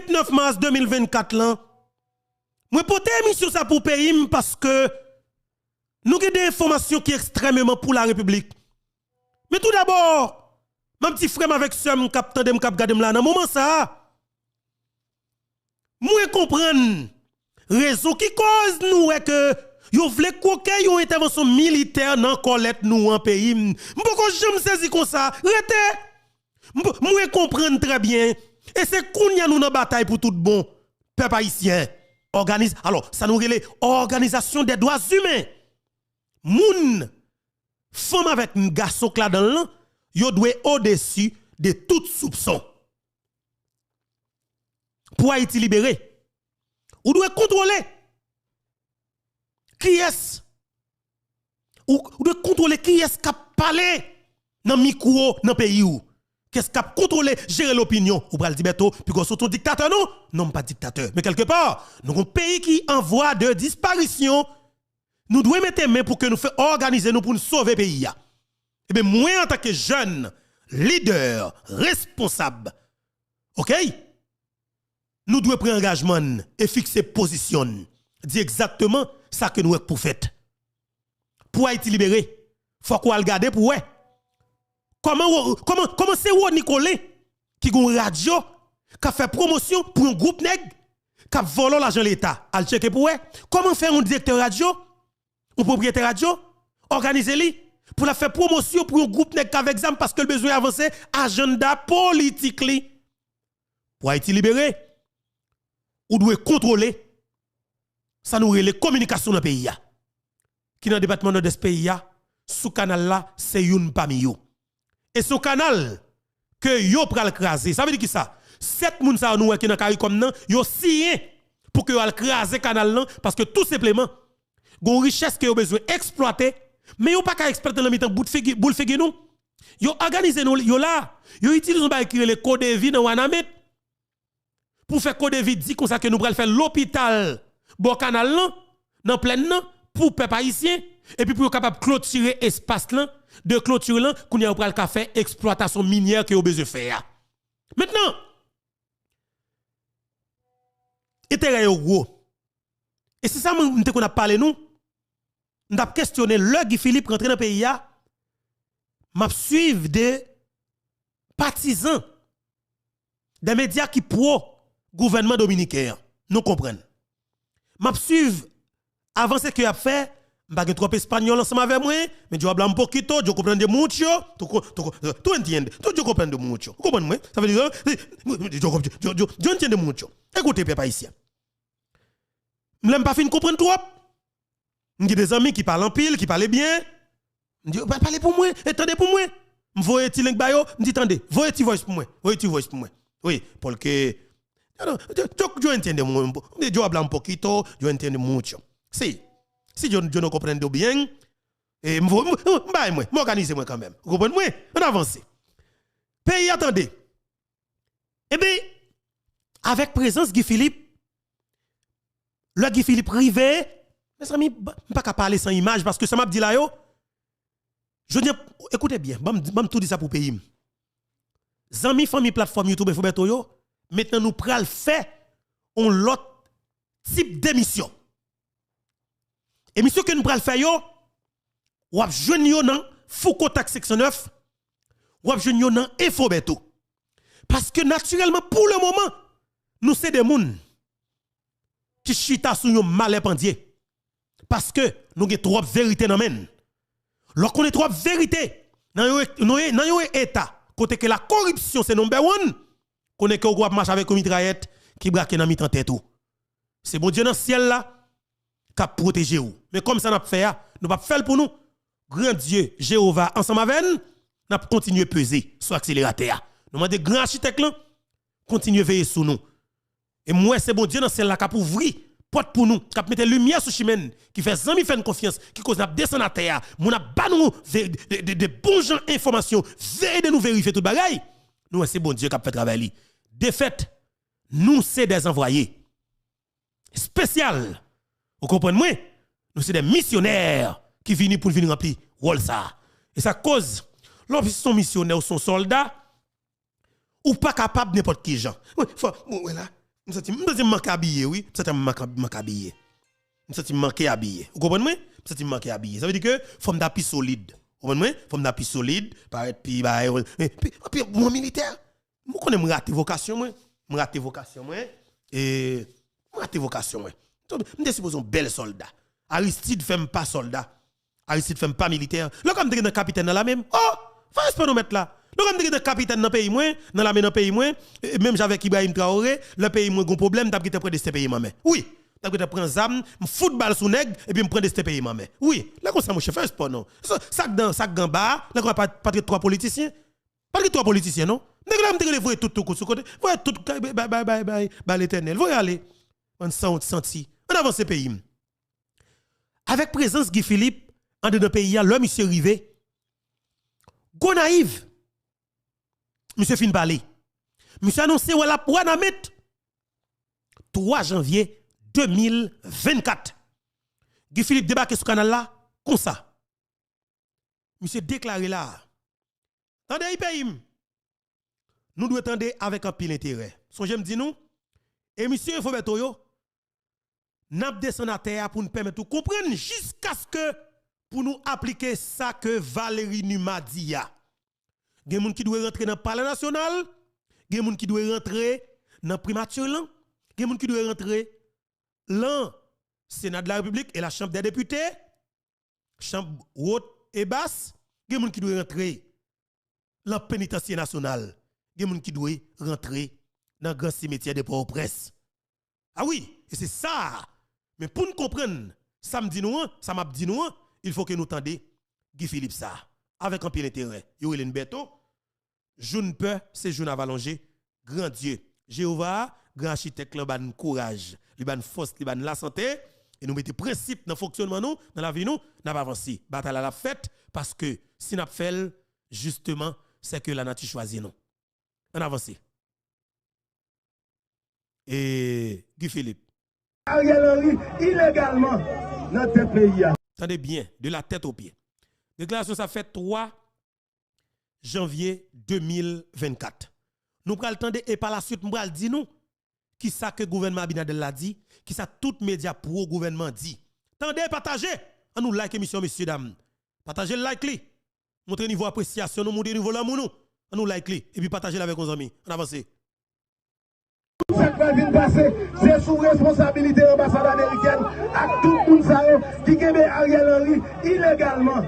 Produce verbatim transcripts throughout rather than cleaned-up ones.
vennèf mas de mil vennkat lan, mwen pote emisyon sa pou peyi m paske nou gen de enfòmasyon ki ekstrèmeman pou la repiblik. Men tou dabò, m ap di frè m avèk sè m k ap tande m, k ap gade m la nan moman sa a, mwen konprann rezon ki koz nou wè ke yo vle koke yon entèvansyon militè nan kòlèt nou an peyi m. M poko janm sezi konsa. Rete! M, mwen konprann trè byen. E se kounye a nou nan batay pou tout bon. Pèp ayisyen, òganiz-, alò, sa nou rele òganizasyon dè dwa imen. Moun, fanm avèk gason k ladan l lan, yo dwe odesi de tout soupson. Pou Ayiti libere, ou dwe kontwole kiyès, ou, ou dwe kontwole kiyès k ap pale nan mikwo nan peyi w. Kiyès k ap kontwole, jere lopinyon. Ou pral di, Bèto, piga w sot yon diktatè, non? Non, m pa diktatè. Men kèlkepa, nou gon peyi ki an vwa de disparisyon. Nou dwe mete men pou ke nou fè òganize nou pou nou sove peyi a. Ebyen, mwen, antanke jèn, lidè, responsab, oke? Nou dwe pran angajman n e fikse pozisyon n. Di egzakteman sa ke nou wè k pou fèt. Pou Ayiti libere, fòk ou al gade pou wè. Kòman, kòman, kòman se Rony Colin ki gon radyo k ap fè pwomosyon pou yon gwoup nèg k ap vòlò lajan Leta? Al tcheke pou wè. Kòman fè yon direktè radyo, yon pwopriyetè radyo, òganize li pou l ap fè pwomosyon pou yon gwoup nèg k avèk zam paske l bezwen avanse ajanda politik li? Pou Ayiti libere, ou dwe kontwole sa nou rele kominikasyon nan peyi a, ki nan depatman Nòdès peyi a, sou kanal la, se youn pami yo. E se yon kanal ke yo pral kraze. Sa vle di kisa? Sèt moun sa yo nou wè ki nan CARICOM nan, yo siyen pou ke yo al kraze kanal lan, paske tou senpleman, gon richès ke yo bezwen eksplwate, men yo pa ka eksplwate nan mitan bout figi, boul figi nou. Yo òganize nou, yo la, yo itilize yon bagay ki rele kodevi nan Wanament. Pou fè kodevi di konsa ke nou pral fè lopital bò kanal lan, nan plèn nan, pou pèp ayisyen, epi pou yo kapab klotire espas lan, de kloti lan, kounye a yo pral ka fè eksplwatasyon minyè ke yo bezwen fè a. Mentnan, enterè yo gwo. E se sa mwen, m te konn ap pale nou, m t ap kesyone lè Guy Philippe rantre nan peyi a, m ap swiv de patizan, de medya ki pwo gouvènman dominiken an. Nou konprann. M ap swiv avanse ke y ap fè. M pa gen twòp espanyòl ansanm avè mwen, men yo habla un poquito, yo comprende mucho, tú co-, tú co-, tú entiendes, tú, yo comprendo mucho. Ou konprann mwen? Sa vle di, eh, yo, yo, yo, yo entiende mucho. Ekoute, pèp ayisyen. Lè m pa fin konprann twòp, m gen de zanmi ki pale anpil, ki pale byen. M di, "Pa-, pale pou mwen, e tande pou mwen." M voye ti link ba yo, m di, "Tande, voye ti voice pou mwen, voye ti voice pou mwen." Wi, porque yo, yo, yo entiende mu-, yo habla un poquito, yo entiende mucho. Si, si yo, yo no comprendo bien, e m vo-, m, m, m bay mwen, m òganize mwen kanmenm. Ou konprann mwen? Ann avanse. Peyi a tande. Ebyen, avèk prezans Guy Philippe, lè Guy Philippe rive, mezanmi, m pa ka pale san imaj, paske sa m ap di la yo, jodi a, ekoute byen, ban m, ban m tou di sa pou peyi m. Zanmi, fanmi platfòm YouTube Info Bertho yo, mentnan nou pral fè yon lòt tip demisyon. Emisyon ke nou pral fè yo, w ap jwenn yo nan Fouco Tech seksyon nèf, w ap jwenn yo nan Info Bertho. Paske natirèlman, pou le moman, nou se de moun ki chita sou yon malè pandye. Paske nou gen twòp verite nan men n. Lè w konnen twòp verite nan yon, nan, nan yon eta kote ke la koripsyon se number one, konnen ke w ap mache avèk yon mitrayèt ki brake nan mitan tèt ou. Se Bondye nan syèl la k ap pwoteje w. Men kòm sa n ap fè a, nou p ap fè l pou nou. Gran Dye, Jewova, ansanm avè n, n ap kontinye peze sou akseleratè a. Nou mande gran achitèk lan kontinye veye sou nou. E m wè se Bondye nan syèl la k ap ouvri pòt pou nou, k ap mete limyè sou chimen n, ki fè zanmi fè n konfyans, ki koz n ap desann atè a. Moun ap ba nou ve-, de, de, de bon jan enfòmasyon, ede nou verifye tout bagay. Nou wè se Bondye k ap fè travay li. Defèt, nou se dè zanvwaye espesyal. Ou konprann mwen? Nou se de misyonè ki vini pou n vin ranpli wòl sa a. E sa k koz, lè w se yon misyonè ou se yon sòlda, ou pa kapab nenpòt ki jan. Wi, fò, ou wè la, M santi, m santi m manke abiye, wi. M santi m manke, manke abiye. M santi m manke abiye. Ou konprann mwen? M santi m manke abiye. Sa vle di ke fò m ta pi solid. Ou konprann mwen? Fò m ta pi solid, parèt pi bagay. Pi, pi, pi bon militè. M konnen m rate vokasyon mwen. M rate vokasyon mwen. E, m rate vokasyon mwen. M te sipoze yon bèl sòlda. Aristide fè m pa sòlda. Aristide fè m pa militè. Lè m te gen nan kapitèn nan lame m. Oh! Fè respè nou mèt la. Lè m te gen nan kapitèn nan peyi mwen, nan lame nan peyi mwen, e, menm jan avèk Ibrahim Traoré, lè peyi mwen gon pwoblèm, m t ap gentan pran desten peyi m an men. Wi, m t ap gentan pran zam, m fout bal sou nèg, epi m pran desten peyi m an men. Wi, lè konsa, monchè, fè respè nou. Sa, sa k dan, sa k anba a, lè konsa pa, pa t ret twa politisyen. Pa t ret twa politisyen, non. Nèg la, m te rele voye tout toukou sou kote. Voye tout, bay, bay, bay, bay, bay, bay Letènèl. Voye ale. Bann sanwont santi. Ann avanse peyi m. Avèk prezans Guy Philippe andedan peyi a, lè misye rive Gonayiv, misye fin pale. Misye anonse wè l ap Wanament twa janvye de mil vennkat. Guy Philippe debake sou kanal la konsa. Misye deklare la a. Tande, peyi m. Nou dwe tande avèk anpil enterè. Sonje m di nou, emisyon Enfo Bèto yo, n ap desann atè a pou n pèmèt ou konprann jiskaske pou nou aplike sa ke Valery Numa di a. Gen moun ki dwe rantre nan Palè Nasyonal, gen moun ki dwe rantre nan Primati lan, gen moun ki dwe rantre lan Sena de la Repiblik e la Chanm dè Depite, Chanm Wot e Bas, gen moun ki dwe rantre lan Penitansye Nasyonal, gen moun ki dwe rantre nan Gran Simetyè de Pòtoprens. A wi, e se sa a. Men pou n konprann sa m di nou an, sa m ap di nou an, il faut que nou tande Guy Philippe sa a. Avèk anpil enterè, yo rele n Bèto, jou n pè, se jou n ap alonje, Gran Dye, Jewova a, Gran Achitèk lan, ba n kouraj, li ba n fòs, li ba n lasante, e nou mete prensip nan fonksyònman nou, nan lavi nou, n ap avanse. Batay la, l ap fèt, paske si n ap fè l, jisteman, sè ke lanati chwazi nou. Ann avanse. E Guy Philippe. Ariel Henry ilegalman nan tèt peyi a. Tande byen, de la tèt o pye. Deklarasyon sa fèt twa janvye de mil vennkat. Nou pral tande e pa laswit m pral di nou kisa ke gouvènman Abinader la di, kisa tout medya pwo gouvènman di. Tande, pataje! Ann nou like emisyon, mesye dam. Pataje l, like li. Montre nivo apresyasyon nou, montre nivo lanmou nou. Ann nou like li, epi pataje l avèk yon zanmi. Ann avanse. Tout sa k pral vin pase, se sou responsabilite anbasad amerikèn ak tout moun sa yo ki kenbe Ariel Henry ilegalman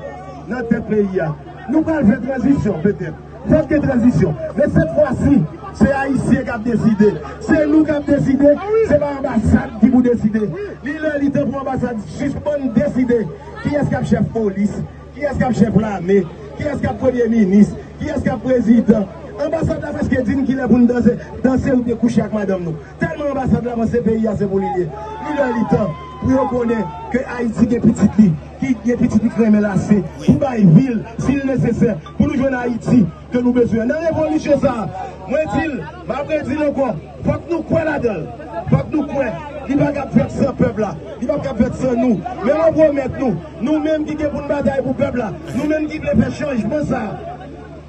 nan tèt peyi a. Nou pral fè tranzisyon, petèt. Fòk gen tranzisyon. Men sèt fwa si, se Ayisyen k ap deside. Se nou k ap deside. Se pa anbasad ki pou deside. Li lè, li tan pou anbasad sispann deside kiyès k ap chèf polis, kiyès k ap chèf lame, kiyès k ap premye minis, kiyès k ap prezidan. Anbasad la prèske di n kilè pou n danse, danse oubyen kouche ak madanm nou. Tèlman anbasad la panse peyi a se pou li ye. Li lè, li tan pou yo konnen ke Ayiti gen pitit li, ki gen pitit li k renmen lase, pou bay vi l, si l nesesè, pou nou jwenn Ayiti ke nou bezwen an. Nan revolisyon sa a, mwen di l, m ap redi l ankò, fòk nou kwè ladan l. Fòk nou kwè. Li pa kab fèt san pèp la. Li pa kab fèt san nou. Men mwen pwomèt nou, nou menm ki gen pou n batay pou pèp la, nou menm ki vle fè chanjman sa a,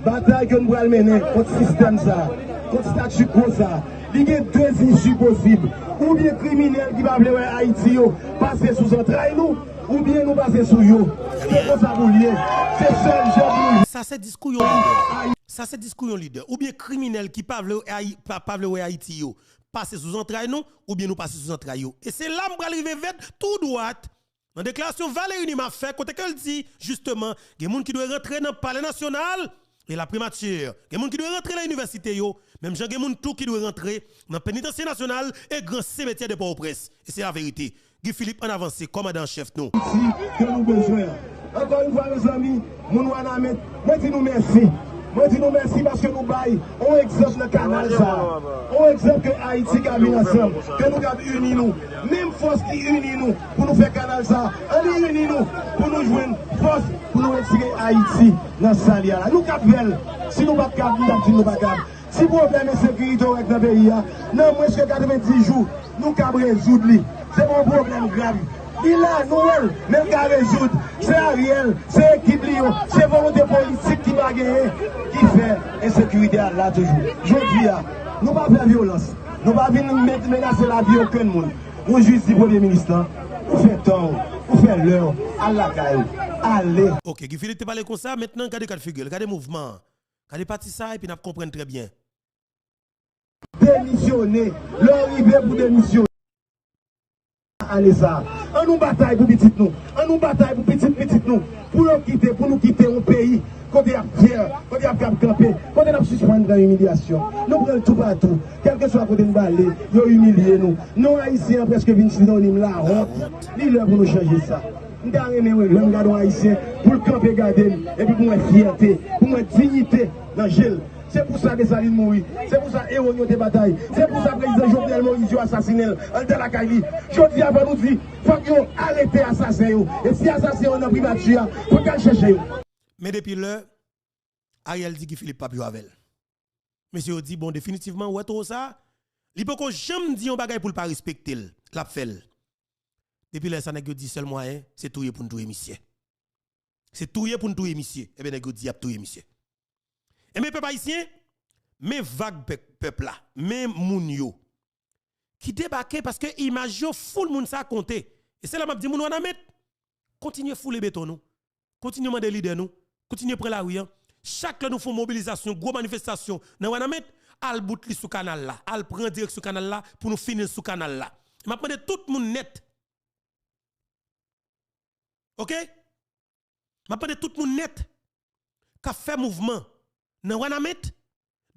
batay ke nou pral mennen kont sistèm sa a, kont statu quo sa a, li gen de isi posib. Oubyen kriminèl ki pa vle wè Ayiti yo pase sou zantray nou, oubyen nou pase sou yo. Se konsa pou l ye. Se sèl jan pou nou. Sa se diskou yon lidè. Sa se diskou yon lidè. Oubyen kriminèl ki pa vle Ayi-, pa, pa vle wè Ayiti yo pase sou zantray nou, oubyen nou pase sou zantray yo. E se la m pral rive vèt tou dwat nan deklarasyon Valery Numa fè, kote ke l di, jisteman, gen moun ki dwe rantre nan Palè Nasyonal, e la Primati, gen moun ki dwe rantre nan inivèsite yo, menm jan gen moun tou ki dwe rantre nan Penitansye Nasyonal e Gran Simetyè de Pòtoprens. E se laverite. Guy Philippe, ann avanse, kòmandan an chèf nou. Di ke nou bezwen an. Ankò yon fwa, mezanmi, moun Wanament, mwen di nou mèsi. Mwen di nou mèsi paske nou bay yon egzanp nan kanal sa a. Yon egzanp ke Ayiti ka vin ansanm, ke nou kab ini nou. Menm fòs ki ini nou pou nou fè kanal sa a, ann ini nou pou nou jwenn fòs pou nou retire Ayiti nan sa l ye a la. Nou kab fè l. Si nou pa t kab, nou t ap di nou pa kab. Ti pwoblèm ensekirite w wè k nan peyi a, nan mwens ke katrevenndis jou, nou kab rezoud li. Se pa yon pwoblèm grav. Li la, nou wè l, men l ka rezoud. Se Ariel, se ekip li yo, se volonte politik ki pa genyen ki fè ensekirite a la toujou. Jodi a, nou pa fè vyolans. Nou pa vin met menase lavi okenn moun. Nou jis di premye minis lan, ou fè tan w, ou fè lè w, al lakay ou, ale. Ok, Guy Philippe te pale konsa, mentnan gade kat figi l, gade mouvman an. Gade pati sa, epi n ap konprann trè byen. Demisyone, lè w rive pou demisyone. Ane sa a. An nou batay pou pitit nou. An nou batay pou pitit pitit nou. Pou yo kite, pou nou kite yon peyi kote y ap fyè, kote y ap kab kanpe, kote n ap sispann pran imilyasyon. Nou pran l toupatou, kèlkeswa kote n prale, yo imilye nou. Non Ayisyen an prèske vin sinonim lawont. Li lè pou nou chanje sa. M ta renmen wè lè m gade yon Ayisyen pou l kanpe gade m, epi pou m wè fyète, pou m wè diyite nan je l. Se pou sa Desalin mouri. Se pou sa ewo n yo te batay. Se pou sa prezidan Jovenel Moïse yo asasinen l anndan lakay li. Jodi a fò nou di, fòk yo arete asasen yo. E si asasen yo nan primati a, fòk y al chèche yo. Men depi lè Ariel di Guy Philippe p ap jwe avè l. Mesye yo di, bon, definitivman, ou wè towo sa a, li poko janm di yon bagay pou l pa respekte l, l ap fè l. Depi lè sa, nèg yo di sèl mwayen, se touye pou n touye misye. Se touye pou n touye misye. Ebyen, nèg yo di y ap touye misye. Ebyen, pèp ayisyen, men vag pèp, pèp la, men moun yo ki debake paske imaj yo foul moun sa konte. E se la m ap di moun Wanament, kontinye foule beton nou. Kontinye mande lidè nou. Kontinye pran lari an. Chak lè nou fè yon mobilizasyon, gwo manifestasyon nan Wanament, al bout li sou kanal la. Al pran direksyon kanal la pou nou fini l sou kanal la. M ap mande tout moun nèt. Ok? M ap mande tout moun nèt k ap fè mouvman nan Wanament,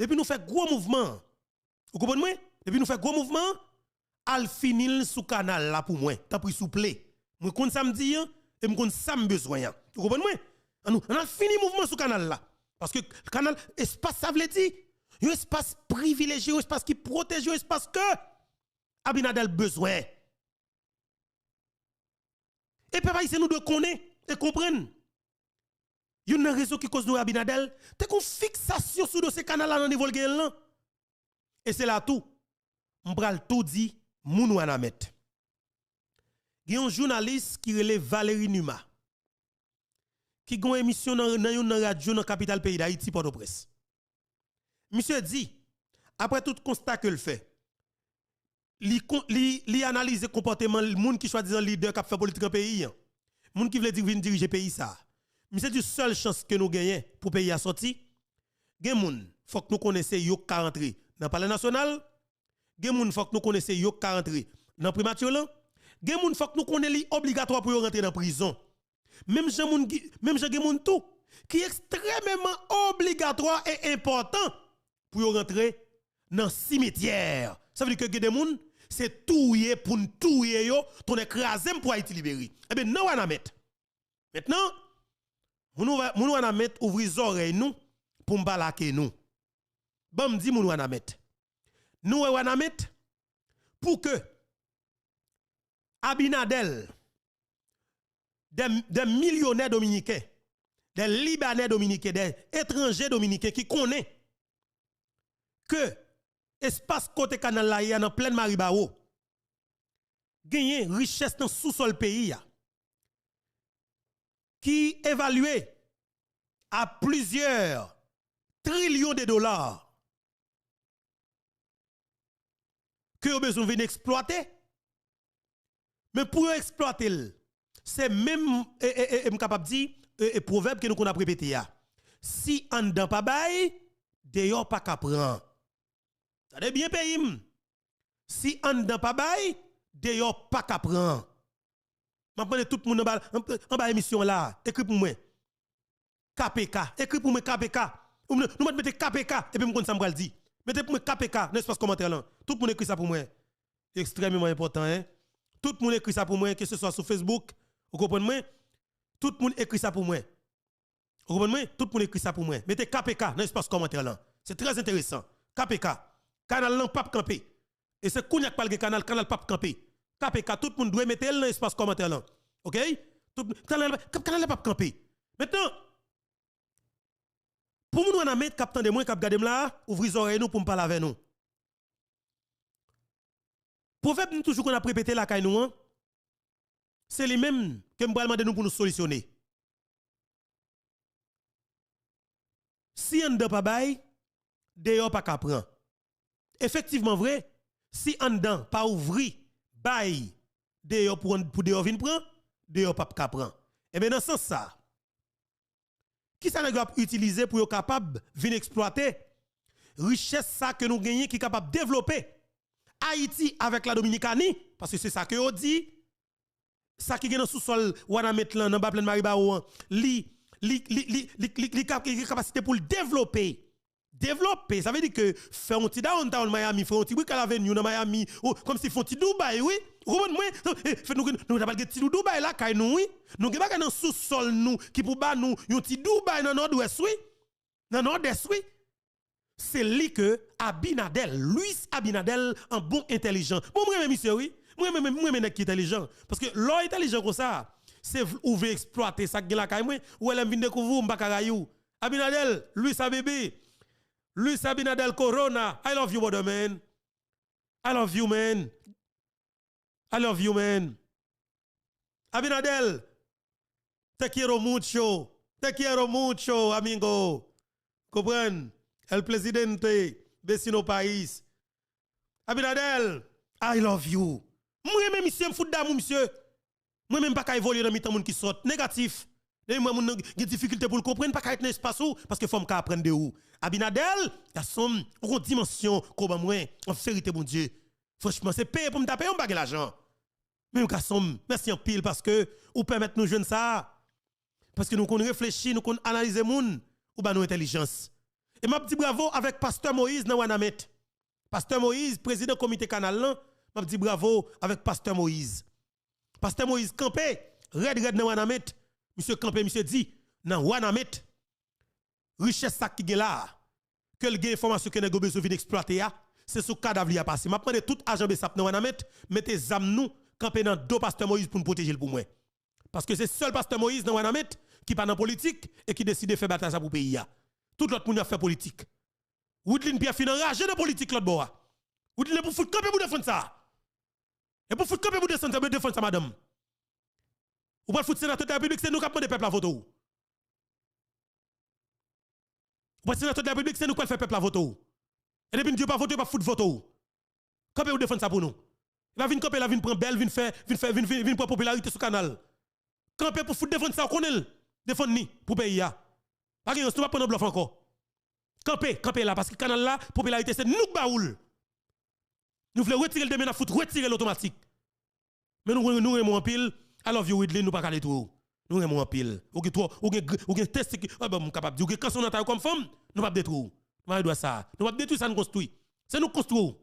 depi nou fè gwo mouvman an, ou konprann mwen? Depi nou fè gwo mouvman an, al fini l sou kanal la pou mwen, tanpri souple. Mwen konn sa m di an, e m konn sa m bezwen an. Ou konprann mwen? Ann nou, ann al fini mouvman sou kanal la. Paske kanal, espas sa vle di, yon espas privilejye, yon espas ki pwoteje, yon espas ke Abinader bezwen. E pèp ayisyen nou dwe konnen e konprann. Youn nan rezon ki koz nou wè Abinader te gon fiksasyon sou dosye kanal la nan nivo l genyen l lan. E se la tou, m pral tou di moun Wanament. Gen yon jounalis ki rele Valery Numa, ki gon emisyon nan, nan youn nan radyo nan kapital peyi Dayiti, Pòtoprens. Misye di, apre tout konsta ke l fè, li, li, li analize konpòteman moun ki swadizan lidè k ap fè politik nan peyi an, moun ki vle di, vin dirije peyi sa a. Misye di sèl chans ke nou genyen pou peyi a sòti, gen moun, fòk nou konnen se yo k ka rantre nan Palè Nasyonal, gen moun, fòk nou konnen se yo k ka rantre nan Primati lan, gen moun, fòk nou konnen li obligatwa pou yo rantre nan prizon. Menm jan moun ki, menm jan gen moun tou ki ekstrèmeman obligatwa e enpòtan pou yo rantre nan simetyè. Sa vle di ke gen de moun, se touye pou n touye yo, tonnè kraze m pou Ayiti libere. Ebyen, nan Wanament. Mentnan, moun, moun Wanament ouvri zòrèy nou pou m pale ak nou. Ban m di moun Wanament. Nou wè Wanament, pou ke Abinader, des, des milyonè dominiken, des libanè dominiken, des etranje dominiken ki konnen ke espas kote kanal la ye a nan plèn Maribawo genyen richès nan sousòl peyi a ki evalye a plizyè trilyon de dola ke yo bezwen vin eksplwate. Men pou yo eksplwate l, se menm, e, e, e, e m kapab di, e, e pwovèb ke nou konn ap repete a. Si anndan pa bay, deyò pa ka pran. Tande byen peyi m. Si anndan pa bay, deyò pa ka pran. M ap mande tout moun anba, anba emisyon an la, ekri pou mwen. K P K. Ekri pou mwen K P K. Ou mwen, nou mèt mete K P K, epi m konn sa m pral di. Mete pou mwen K P K nan espas kòmantè lan. Tout moun ekri sa pou mwen. Ekstrèmeman enpòtan, en. Tout moun ekri sa pou mwen, keseswa sou Facebook. Ou konprann mwen? Tout moun ekri sa pou mwen. Ou konprann mwen? Tout moun ekri sa pou mwen. Mete K P K nan espas kòmantè lan. Se trè enteresan. K P K. Kanal lan p ap kanpe. E se kounye a k pral gen kanal, kanal p ap kanpe. K P K, tout moun dwe mete l nan espas kòmantè lan. Oke? Tout, kanal, kanal la p ap kanpe. Mentnan, pou moun Wanament k ap tande mwen, k ap gade m la a, ouvri zòrèy nou pou m pale avè nou. Pwovèb nou toujou konn ap repete lakay nou an, se li menm ke m pral mande nou pou nou solisyone. Si anndan pa bay, deyò pa ka pran. Efektivman vre, Si anndan pa ouvri bay deyò pou, pou deyò vin pran, deyò p ap ka pran. Ebyen, nan sans sa, kisa nèg yo ap itilize pou yo kapab vin eksplwate richès sa ke nou genyen ki kapab devlope Ayiti avèk la Dominikani, paske se sa ke yo di, sa ki gen nan sousòl Wanament lan, nan ba plèn Maribawo an, li, li, li, li, li, li, li ka-, li gen kapasite pou l devlope. Devlope, sa vle di ke fè yon ti downtown Miami, fè yon ti Brickell Avenue nan Miami, ou, kòmsi fè yon ti Dubai, wi. Ou konprann mwen? Eh, fè nou, nou ta pral gen ti Dubai lakay nou, wi. Nou gen bagay nan sousòl nou ki pou ba nou yon ti Dubai nan Nòdwès, wi. Nan Nòdès, wi. Se li ke Abinader, Luis Abinader, an bon entèlijan. Bon, mwen renmen misye, wi. Mwen renmen, mwen renmen nèg ki entèlijan. Paske lè w entèlijan konsa, se v-, ou vle eksplwate sa k gen lakay mwen. Ou wè lè m vin dekouvri w, m pa ka rayi w. Abinader, Luis Habibi, Luis Abinader Corona, I love you, brother, man. I love you, man. I love you, man. Abinader, te quiero mucho. Te quiero mucho, amigo. Konprann? El presidente, vecino país. Abinader, I love you. Mwen renmen misye, m fout damou misye. Mwen menm m pa ka evolye nan mitan moun ki sòt, negatif. Depi m wè moun nan gen difikilte pou l konprann, pa ka ret nan espas ou, paske fò m ka aprann de ou. Abinader, gason m, ou gon dimansyon ke w ban mwen, an verite, Bondye. Franchman, se peye pou m ta peye w, m pa gen lajan. Men gason m, mèsi anpil paske ou pèmèt nou jwenn sa. Paske nou konn reflechi, nou konn analize moun, ou ba nou entèlijans. E m ap di bravo avèk Pastè Moïse nan Wanament. Pastè Moïse, prezidan komite kanal lan, m ap di bravo avèk Pastè Moïse. Pastè Moïse kanpe rèd rèd nan Wanament. Misye kanpe, misye di, nan Wanament, richès sa ki gen la a, ke l gen enfòmasyon ke nèg yo bezwen vin eksplwate a, se sou kadav li a pase. M ap mande tout ajan BSAP nan Wanament, mete zam nou, kanpe nan do Pastè Moïse pou n pwoteje l pou mwen. Paske se sèl Pastè Moïse nan Wanament ki pa nan politik e ki deside fè batay sa pou peyi a. Tout lòt moun y ap fè politik. Widlin Pierre fin anraje nan politik lòt bò a. Widlin e pou fout kanpe pou defann sa. E pou fout kanpe pou defann sa, defann sa, madanm. Ou pral fout senatè de la repiblik, se nou k ap mande pèp la vote w. Ou pral senatè de la repiblik, se nou k pral fè pèp la vote w. E depi n di yo pa vote, yo p ap fout vote w. Kanpe ou defann sa pou nou. E pa vin kanpe la, vin pran bèl, vin fè, vin fè, vin, vin, vin pran popilarite sou kanal. Kanpe pou fout defann sa, ou konnen l. Defann li pou peyi a. Pa gen rans, nou p ap pran nan blòf ankò. Kanpe, kanpe la, paske kanal la, popilarite se nou k ba ou l. Nou vle retire l demen, n ap fout retire l otomatik. Men nou, nou renmen w anpil. I love you, Widlin, nou pa ka detwi w. Nou renmen w anpil. Ou gen twò, ou gen, gr- ou gen testi ki, ah, bon, m kapab di, ou gen kanson nan tay ou kòm fanm, nou p ap detwi w. Nou pa gen dwa sa. Nou p ap detwi sa n konstwi. Se nou k konstwi w.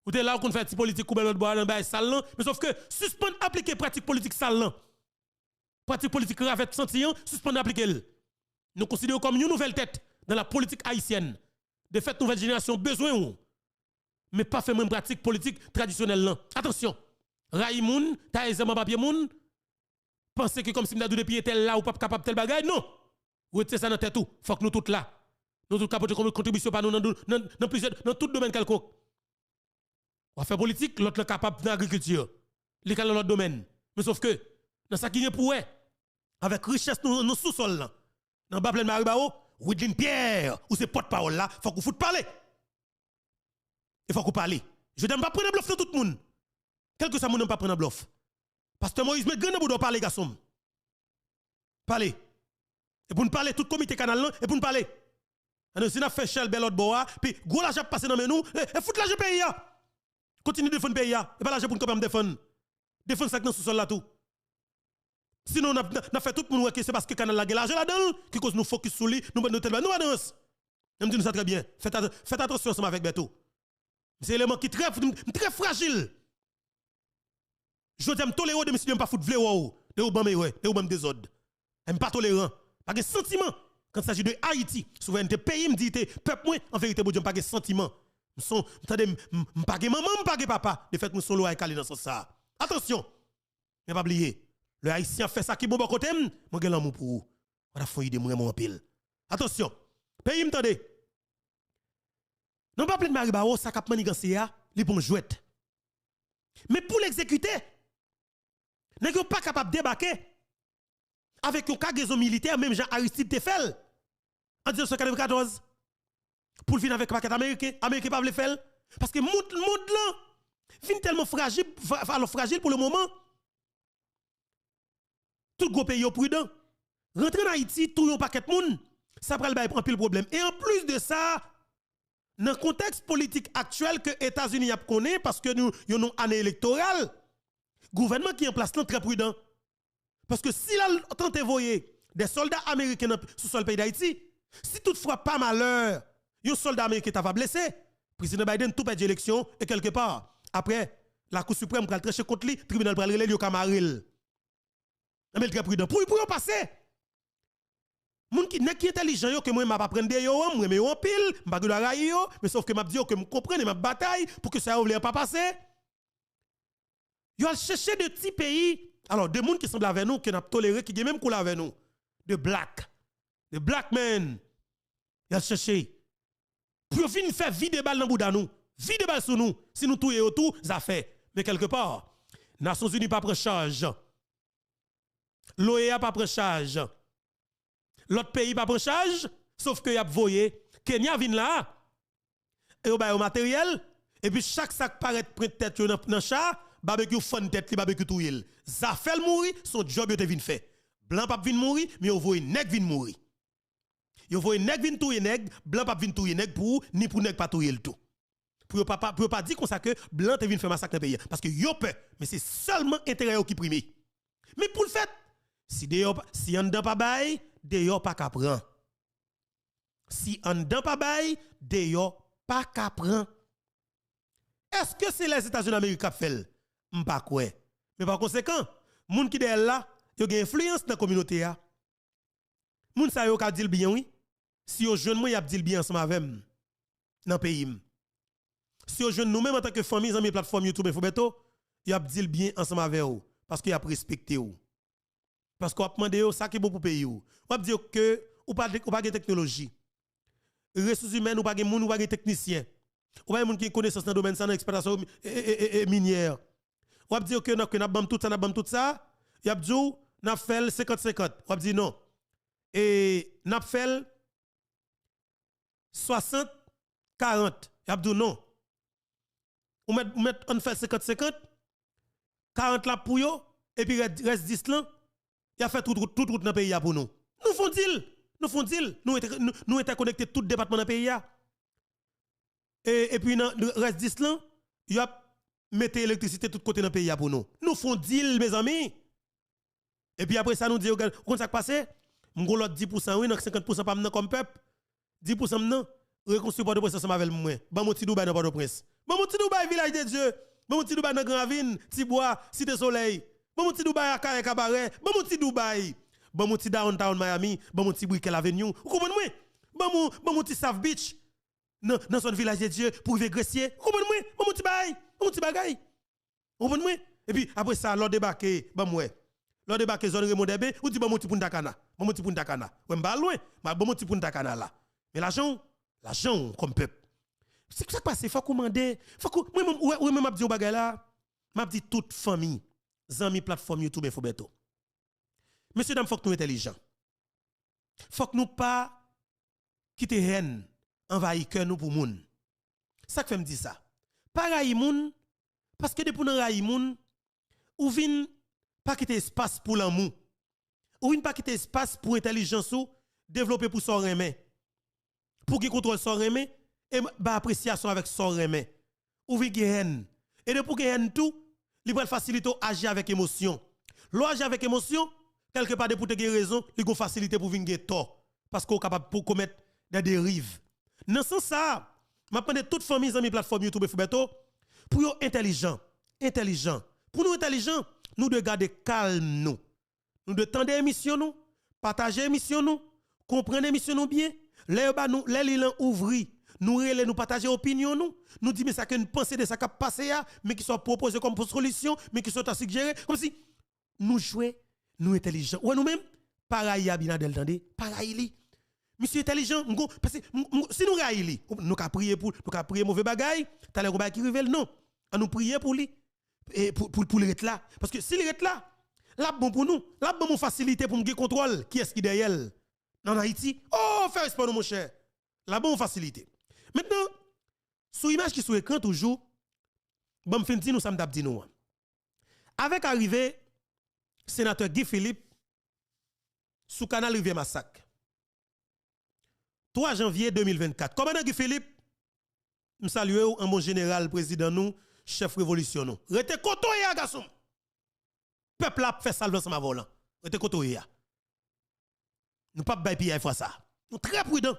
Ou te la, ou konn fè ti politik koube lòt bò a nan bagay sal lan, men sòf ke sispann aplike pratik politik sal lan. Pratik politik ravèt santi an, sispann aplike l. Nou konsidere w kòm yon nouvèl tèt dans la politique haïtienne. De fèt, nouvèl jenerasyon bezwen w. Men pa fè menm pratik politik tradisyonèl lan. Atansyon! Rayi moun, taye zam an papye moun, panse ke kòmsi m ta di w depi entèl la, ou p ap kapab tèl bagay, non! Retire sa nan tèt ou. Fòk nou tout la. Nou tout ka pote kontribisyon pa nou nan, nan, nan plizyè, nan tout domèn kèlkonk. W ap fè politik, lòt lan kapab nan agrikilti. Li ka nan lòt domèn. Men sòf ke, nan sa ki gen pou wè avèk richès nou, nou sousòl lan, nan ba plèn Maribawo, Widlin Pierre, ou se pòtpawòl la, fòk ou fout pale. E fòk ou pale. Jodi a, m p ap pran nan blòf nan tout moun. Kèlkeswa moun nan, m p ap pran nan blòf. Pastè Moïse, met grenn nan bouda w, pale, gason m. Pale. E pou n pale, tout komite kanal lan, e pou n pale. Ann, si n ap fè chèlbè lòt bò a, pi gwo lajan ap pase nan men nou, e, e fout lajan peyi a. Kontinye defann peyi a. E pa lajan pou n kanpe ap defann. Defann sa k nan sousòl la tou. Sinon, n ap, n ap fè tout moun wè ke se paske kanal la gen lajan ladan l, ki koz nou fokis sou li, nou, nou tèlman, nou pa nan rans. An m di nou sa trè byen. Fèt at-, fèt atansyon ansanm avèk Bèto. M se eleman ki trè, m, m trè frajil. Jodi a, m tolere w, demen si Dye m pa fout vle wè w, de ou ban m erè, de ou ban m dezòd. E m pa toleran. Pa gen santiman. Kan il s'agit de Ayiti, souverènte peyi m, diyite pèp mwen, an verite, Bondye, m pa gen santiman. M son, m tande, m, m, m pa gen manman, m pa gen papa. De fèt, mwen se yon loray kale nan sans sa a. Atansyon! Men pa bliye, lè Ayisyen ap fè sa ki bon bò kote m, mwen gen lanmou pou ou. Ou ta fè yon ide, mwen renmen w anpil. Atansyon! Peyi m, tande! Nan ba plèn Maribawo, sa k ap maniganse a, li pa yon jwèt. Men pou l egzekite, nèg yo pa kapab debake avèk yon kagezon militè, menm jan Aristide te fè l an mil nèf san katrevenkatòz, pou l vin avèk pakèt Ameriken. Ameriken pa vle fè l. Paske mond, mond lan vin tèlman frajil, fra- alò frajil pou le moman. Tout gwo peyi yo pridan. Rantre an Ayiti, touye yon pakèt moun, sa pral bay anpil pwoblèm. E anplis de sa, nan kontèks politik aktyèl ke Etazini ap konnen, paske nou, yo nan ane elektoral, gouvènman ki an plas lan trè pridan. Paske si l al tante voye de sòlda ameriken nan, sou sòl peyi Dayiti, si toutfwa pa malè, yon sòlda ameriken ta va blese, Prezidan Biden tou pèdi eleksyon e kèlkepa, apre, Lakou Siprèm pral tranche kont li, tribinal pral rele l, yo ka mare l. Enben, l trè pridan. Pou, pou yo pase, moun ki, nèg ki entèlijan yo, ke mwen m ap aprann de yo an, m renmen yo anpil, m pa gen dwa rayi yo, men sòf ke m ap di yo ke m konprann e m ap batay pou ke sa yo vle an pa pase. Yo al chèche de ti peyi, alò, de moun ki sanble avè nou, ke n ap tolere, ki gen menm koulè avè nou. De black. De black man. Yo al chèche. Pou yo vin fè vide bal nan bouda nou. Vide bal sou nou. Si nou touye yo tou, zafè. Men kèlkepa, Nasyonzini pa pran chaj. L'OEA pa pran chaj. Lòt peyi pa pran chaj, sòf ke y ap voye Kenya vin la a. E yo ba yo materyèl, epi chak sa k parèt pwent tèt yo nan, nan cha, Babekyou fann tèt li, Babekyou touye l. Zafè l mouri, se yon djòb yo te vin fè. Blan p ap vin mouri, men yo voye nèg vin mouri. Yo voye nèg vin touye nèg, blan p ap vin touye nèg pou ou, ni pou nèg pa touye l tou. Pou yo pa, pa- pou yo pa di konsa ke blan te vin fè masak nan peyi a. Paske yo pè, men se sèlman enterè yo ki prime. Men pou l fèt, si deyò pa- si anndan pa bay, deyò pa ka pran. Si anndan pa bay, deyò pa ka pran. Èske se Lèzetazini Amerik k ap fè l? M pa kwè. Men pa konsekan, moun ki dèyè l la, yo gen enfliyans nan kominote a. Moun sa yo ka di l byen, wi. Si yo jwenn mwen, y ap di l byen ansanm avè m nan peyi m. Si yo jwenn nou menm antanke fanmi, zanmi platfòm YouTube Info Bertho, y ap di l byen ansanm avè w, paske y ap respekte w. Paske w ap mande yo sa ki bon pou peyi w. W ap di yo ke ou pa, ou pa gen teknoloji. Resous imèn, ou pa gen moun, ou pa gen teknisyen. Ou pa gen moun ki gen konesans nan domèn sa, nan eksplwatasyon e, e, e, e, e minyè. W ap di yo ke n ap, ke n ap ban m tout sa, n ap ban m tout sa. Y ap di w, n ap fè l senkant senkant. W ap di non. E n ap fè l swasant karant. Y ap di w non. Ou mèt, ou mèt ann fè l senkant senkant, karant la pou yo, epi rès, rès dis lan, y ap fè tout wout, tout wout nan peyi a pou nou. Nou fon dil, nou fon dil, nou entè-, nou, nou entèkonekte tout depatman nan peyi a. E, epi nan rès dis lan, y ap mete elektrisite tout kote nan peyi a pou nou. Nou fon dil, mezanmi. Epi apre sa, nou di yo, gad, ou konn sa k pase? M gon lòt dis pousan, wi, nan senkant pousan pa m nan kòm pèp. Dis pousan m nan, rekonstwi Pòtoprens ansanm avè l mwen. Ban m yon ti Dubai nan Pòtoprens. Ban m yon ti Dubai Vilaj de Dye. Ban m yon ti Dubai nan Gran Ravin, Tibwa, Site Solèy. Ban m yon ti Dubai Akayè Kabarè. Ban m yon ti Dubai. Ban m yon ti Downtown Miami. Ban m yon ti Brickell Avenue. Ou konprann mwen? Ban m, ban m yon ti South Beach. Nan, nan zòn Vilaj de Dye, pou rive Gresye. Ou konprann mwen? Ban m yon ti bagay. Ban m yon ti bagay. Ou konprann mwen? Epi, apre sa, lè w debake, ban m wè. Lè w debake zòn Raymond Dèbe, ou di, ban m yon ti Punta Cana. Ban m yon ti Punta Cana. Wè, m pa al lwen, m al ban m yon ti Punta Cana la. Men lajan w, lajan w kòm pèp. Se sa k pase, fòk ou mande, fòk ou, mwen menm, ou wè, ou wè, mwen m ap di yon bagay la, m ap di tout fanmi, zanmi platfòm YouTube Info Bertho. Mesye dam, fòk nou entèlijan. Fòk nou pa kite hèn anvayi kè nou pou moun. Sa k fè m di sa? Pa rayi moun, paske depi w nan rayi moun, ou vin pa kite espas pou lanmou. Ou vin pa kite espas pou entèlijans ou devlope pou sa w renmen. Pou gen kontwòl sa w renmen, e bay apresyasyon avèk sa w renmen. Ou vin gen hèn. E depi w gen hèn tou, li pral fasilite w aji avèk emosyon. Lè w aji avèk emosyon, kèlkepa depi w te gen rezon, li gon fasilite pou vin gen tò. Paske w kapab pou komèt de deriv. Nan sans sa a, m ap mande tout fanmi, zanmi platfòm YouTube Info Bertho, pou yo entèlijan. Entèlijan. Pou nou entèlijan, nou dwe gade kalm nou. Nou dwe tande emisyon nou, pataje emisyon nou, konprann emisyon nou byen. Lè yo ba nou, lè li lan ouvri, nou rele, nou pataje opinyon nou. Nou di, men sa ke n panse de sa k ap pase a, men ki sa w pwopoze kòm solisyon, men ki sa w ta sigjere. Kòmsi nou jwe, nou entèlijan. Ou wè nou menm, pa rayi Abinader tande, pa rayi li. Misye entèlijan, m gon, paske m, m, si nou rayi li, nou ka priye pou, nou ka priye move bagay, talè gon bagay ki rive l, non. An nou priye pou li, e pou, pou, pou li ret la. Paske si li ret la, l ap bon pou nou. L ap ban m yon fasilite pou m gen kontwòl kiyès ki dèyè l ann Ayiti. O, fè respè w non, monchè. L ap ban m yon fasilite. Mentnan, Sou imaj ki sou ekran toujou, ban m fin di nou sa m t ap di nou an. Avèk arive senatè Guy Philippe sou kanal Rivyè Masak, twa janvye de mil vennkat. Kòmandan Guy Philippe, m salye w an bon jeneral, prezidan nou, chèf revolisyon nou. Rete kote w ye a, gason m! Pèp la ap fè sa l vle ansanm avè w lan. Rete kote w ye a. Nou p ap bay piyay fwa sa a. Nou trè pridan.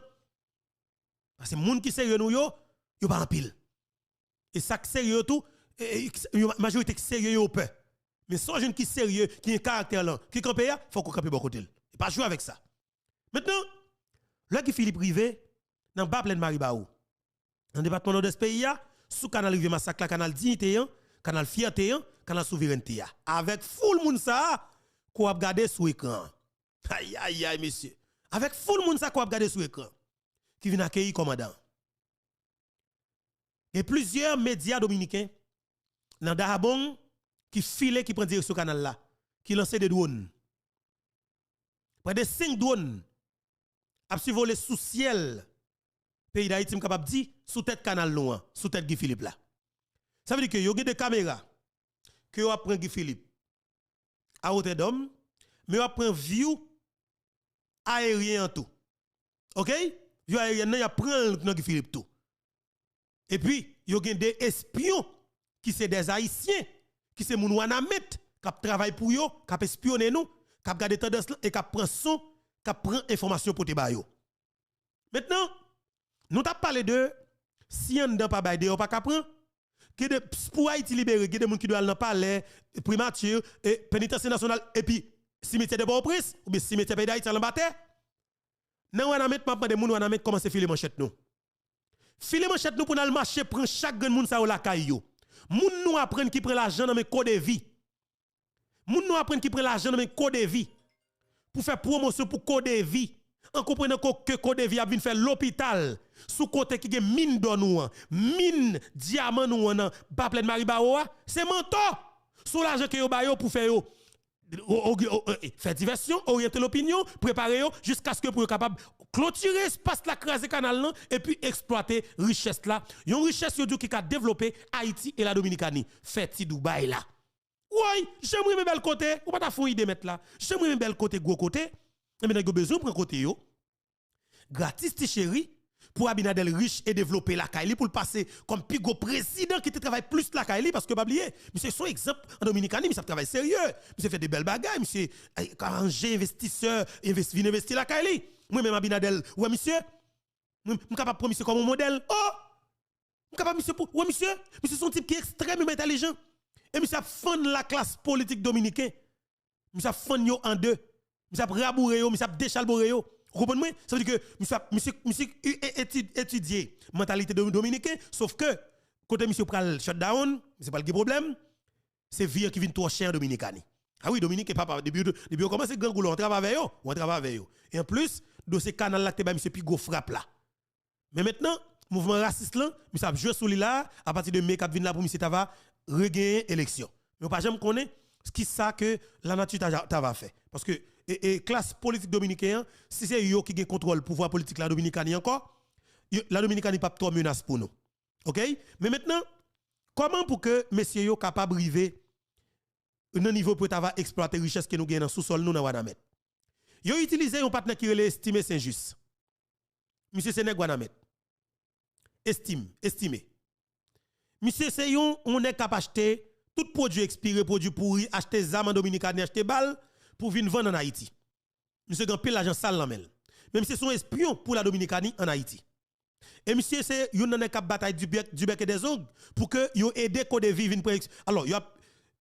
Paske moun ki serye nou yo, yo pa anpil. E sa k serye yo tou, e, e, yo, majorite ki serye yo pè. Men si w jwenn ki serye, ki gen karaktè lan, ki kanpe a, fòk ou kanpe bò kote l. E pa jwe avèk sa. Mentnan, lè Guy Philippe rive nan ba plèn Maribawou, nan depatman Nòdès peyi a, sou kanal Rivyè Masak la, kanal diyite an, kanal fyète an, kanal souverènte a. Avèk foul moun sa a ke w ap gade sou ekran an. Ayayay, mesye. Avèk foul moun sa a ke w ap gade sou ekran, ki vin akeyi kòmandan an. Gen plizyè medya dominiken nan Dahabong ki file, ki pran direksyon kanal la, ki lanse de dwòn. Prè de senk dwòn ap sivole sou syèl peyi Dayiti, m kapab di, sou tèt kanal nou an, sou tèt Guy Philippe la. Sa vle di ke yo gen de kamera ke yo ap pran Guy Philippe a wotè dòm, men yo ap pran view ayeryen an tou. Oke? View ayeryèn nan, y ap pran l nan Guy Philippe tou. Epi, yo gen de espyon ki se dè Ayisyen, ki se moun Wanament, k ap travay pou yo, k ap espyone nou, k ap gade tandans lan e k ap pran son, k ap pran enfòmasyon pote ba yo. Mentnan, nou t ap pale de si anndan pa bay, deyò pa ka pran. Gen de, pou Ayiti libere, gen de moun ki dwe al nan palè, primati, e, penitansye nasyonal, epi simetyè de Pòtoprens, oubyen simetyè peyi Dayiti, al anba tè. Nan Wanament, m ap mande moun Wanament kòmanse file manchèt nou. File manchèt nou pou n al mache pran chak grenn moun sa yo lakay yo. Moun nou aprann ki pran lajan nan men Kodevi. Moun nou aprann ki pran lajan nan men Kodevi pou fè pwomosyon pou Kodevi. An konprenan ko-, ke Kodevi ap vin fè lopital sou kote ki gen min dò nou an, min dyaman nou an nan ba plèn Maribawo a, se mantò. Se yon lajan ke yo ba yo pou fè yo o-, o-, o-, o-, e, fè divèsyon, oryante lopinyon, prepare yo jiskaske pou yo kapab klotire espas la, kraze kanal lan, epi eksplwate richès la. Yon richès yo di w ki ka devlope Ayiti e la Dominikani. Fè ti Doubay la. Woy, jan m renmen bèl kote, ou pa ta fè yon ide mèt la. Jan m renmen bèl kote, gwo kote. Enben, nèg yo bezwen pran kote yo. Gratis, ti cheri, pou Abinader rich e devlope lakay li, pou l pase kòm pi gwo prezidan ki te travay plis lakay li, paske pa bliye, misye se yon egzanp an Dominikani, misye ap travay serye, misye fè de bèl bagay, misye, ay, ka ranje envestisè, envesti, vin envesti lakay li. Mwen menm Abinader, ou wè misye, mwen, m kapab pran misye kòm yon modèl. Oh! M kapab misye pou, wè misye, misye se yon tip ki ekstrèmeman entèlijan. E misye ap fann laklas politik dominiken. Misye ap fann yo an de. Misye ap raboure yo, misye ap dechalbore yo. Ou konprann mwen? Sa vle di ke misye ap, misye, misye e-, e-, etid-, etidye mantalite do-, dominiken, sof ke kote misye pral shutdown, misye pral gen pwoblèm, se vi an ki vin twò chè an Dominikani. A wi, Dominiken, papa, depi yo, depi yo kòmanse grangou la, w antre avè yo, w antre avè yo. E anplis, dosye kanal la ki te bay misye pi gwo frap la. Men mentnan, mouvman rasis lan, misye ap jwe sou li la, apati de me k ap vin la pou misye ta va regenyen eleksyon. Men w pa janm konnen kisa ke lanati ta, ta va fè. Paske, e, e, klas politik dominiken an, si se yo ki gen kontwòl pouvwa politik la Dominikani ankò, yo, la Dominikani p ap twò menas pou nou. Oke? Men mentnan, kòman pou ke mesye yo kapab rive nan nivo pou yo ta va eksplwate richès ke nou gen nan sousòl nou nan Wanament? Yo itilize yon patnè ki rele Estimé Saint-Just. Misye se nèg Wanament. Estim, Estimé. Misye se yon, yon nèg k ap achte tout pwodui ekspire, pwodui pouri, achte zam an Dominikani, achte bal pou vin vann ann Ayiti. Misye gen anpil lajan sal nan men l. Men misye se yon espyon pou la Dominikani ann Ayiti. E misye se youn nan nèg k ap batay du bec, du bec et des ongles pou ke yo ede Kodevi vin pran eks-, alò, yo ap,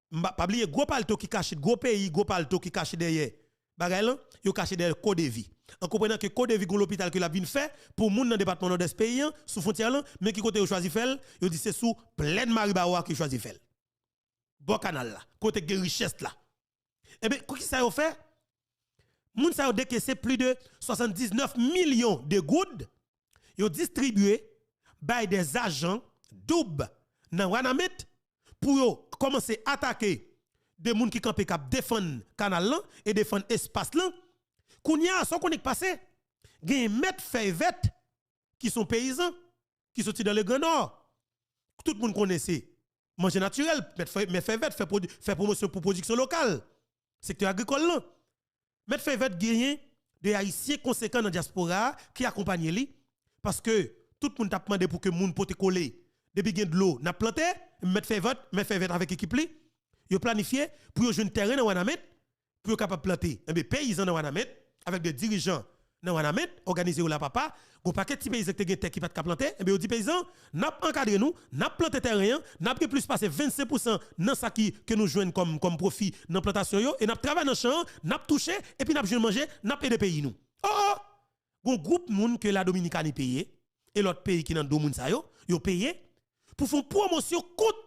m pa, pa bliye gwo palto ki kache, gwo peyi, gwo palto ki kache dèyè bagay lan, yo kache dèyè Kodevi. An konprenan ke Kodevi gon lopital ke l ap vin fè pou moun nan depatman Nòdès peyi an, sou fwontyè lan, men ki kote yo chwazi fè l, yo di se sou plèn Maribawo a ke yo chwazi fè l. Bò kanal la, kote gen richès la. Enben, kou kisa yo fè? Moun sa yo dekese plis de swasanndiznèf milyon de goud, yo distribye bay de zajan doub nan Wanament pou yo kòmanse atake de moun ki kanpe k ap defann kanal lan e defann espas lan. Kounye a, sa w konnen k pase? Gen mèt fèy vèt ki se yon peyizan, ki soti dan le Gran Nò, Tout moun konnen se manje natirèl, mèt fè, mèt fè vèt, fè, pwodi- fè pwomosyon pou pwodiksyon lokal, sektè agrikòl lan. Mèt fè vèt genyen de Ayisyen konsekan nan dyaspora a ki akonpanye li, paske tout moun t ap mande pou ke moun pote kole. Depi gen dlo, n ap plante, mèt fè vèt, mèt fè vèt avèk ekip li, yo planifye pou yo jwenn tèren nan Wanament, pou yo kapab plante. Enben, peyizan nan Wanament, avèk de dirijan nan Wanament, òganize yo la papa, gon pakèt ti peyizan ki te gen tè ki pa t ka plante, enben, yo di peyizan, n ap ankadre nou, n ap plante tèren an, n ap gen plis pase vennsenk pousan nan sa ki, ke nou jwenn kòm, kòm pwofi nan plantasyon yo, e n ap travay nan chan an, n ap touche, epi n ap jwenn manje, n ap ede peyi nou. Oh, oh! Gon gwoup moun ke la Dominikani peye, e lòt peyi ki nan do moun sa yo, yo peye, pou fè yon pwomosyon kont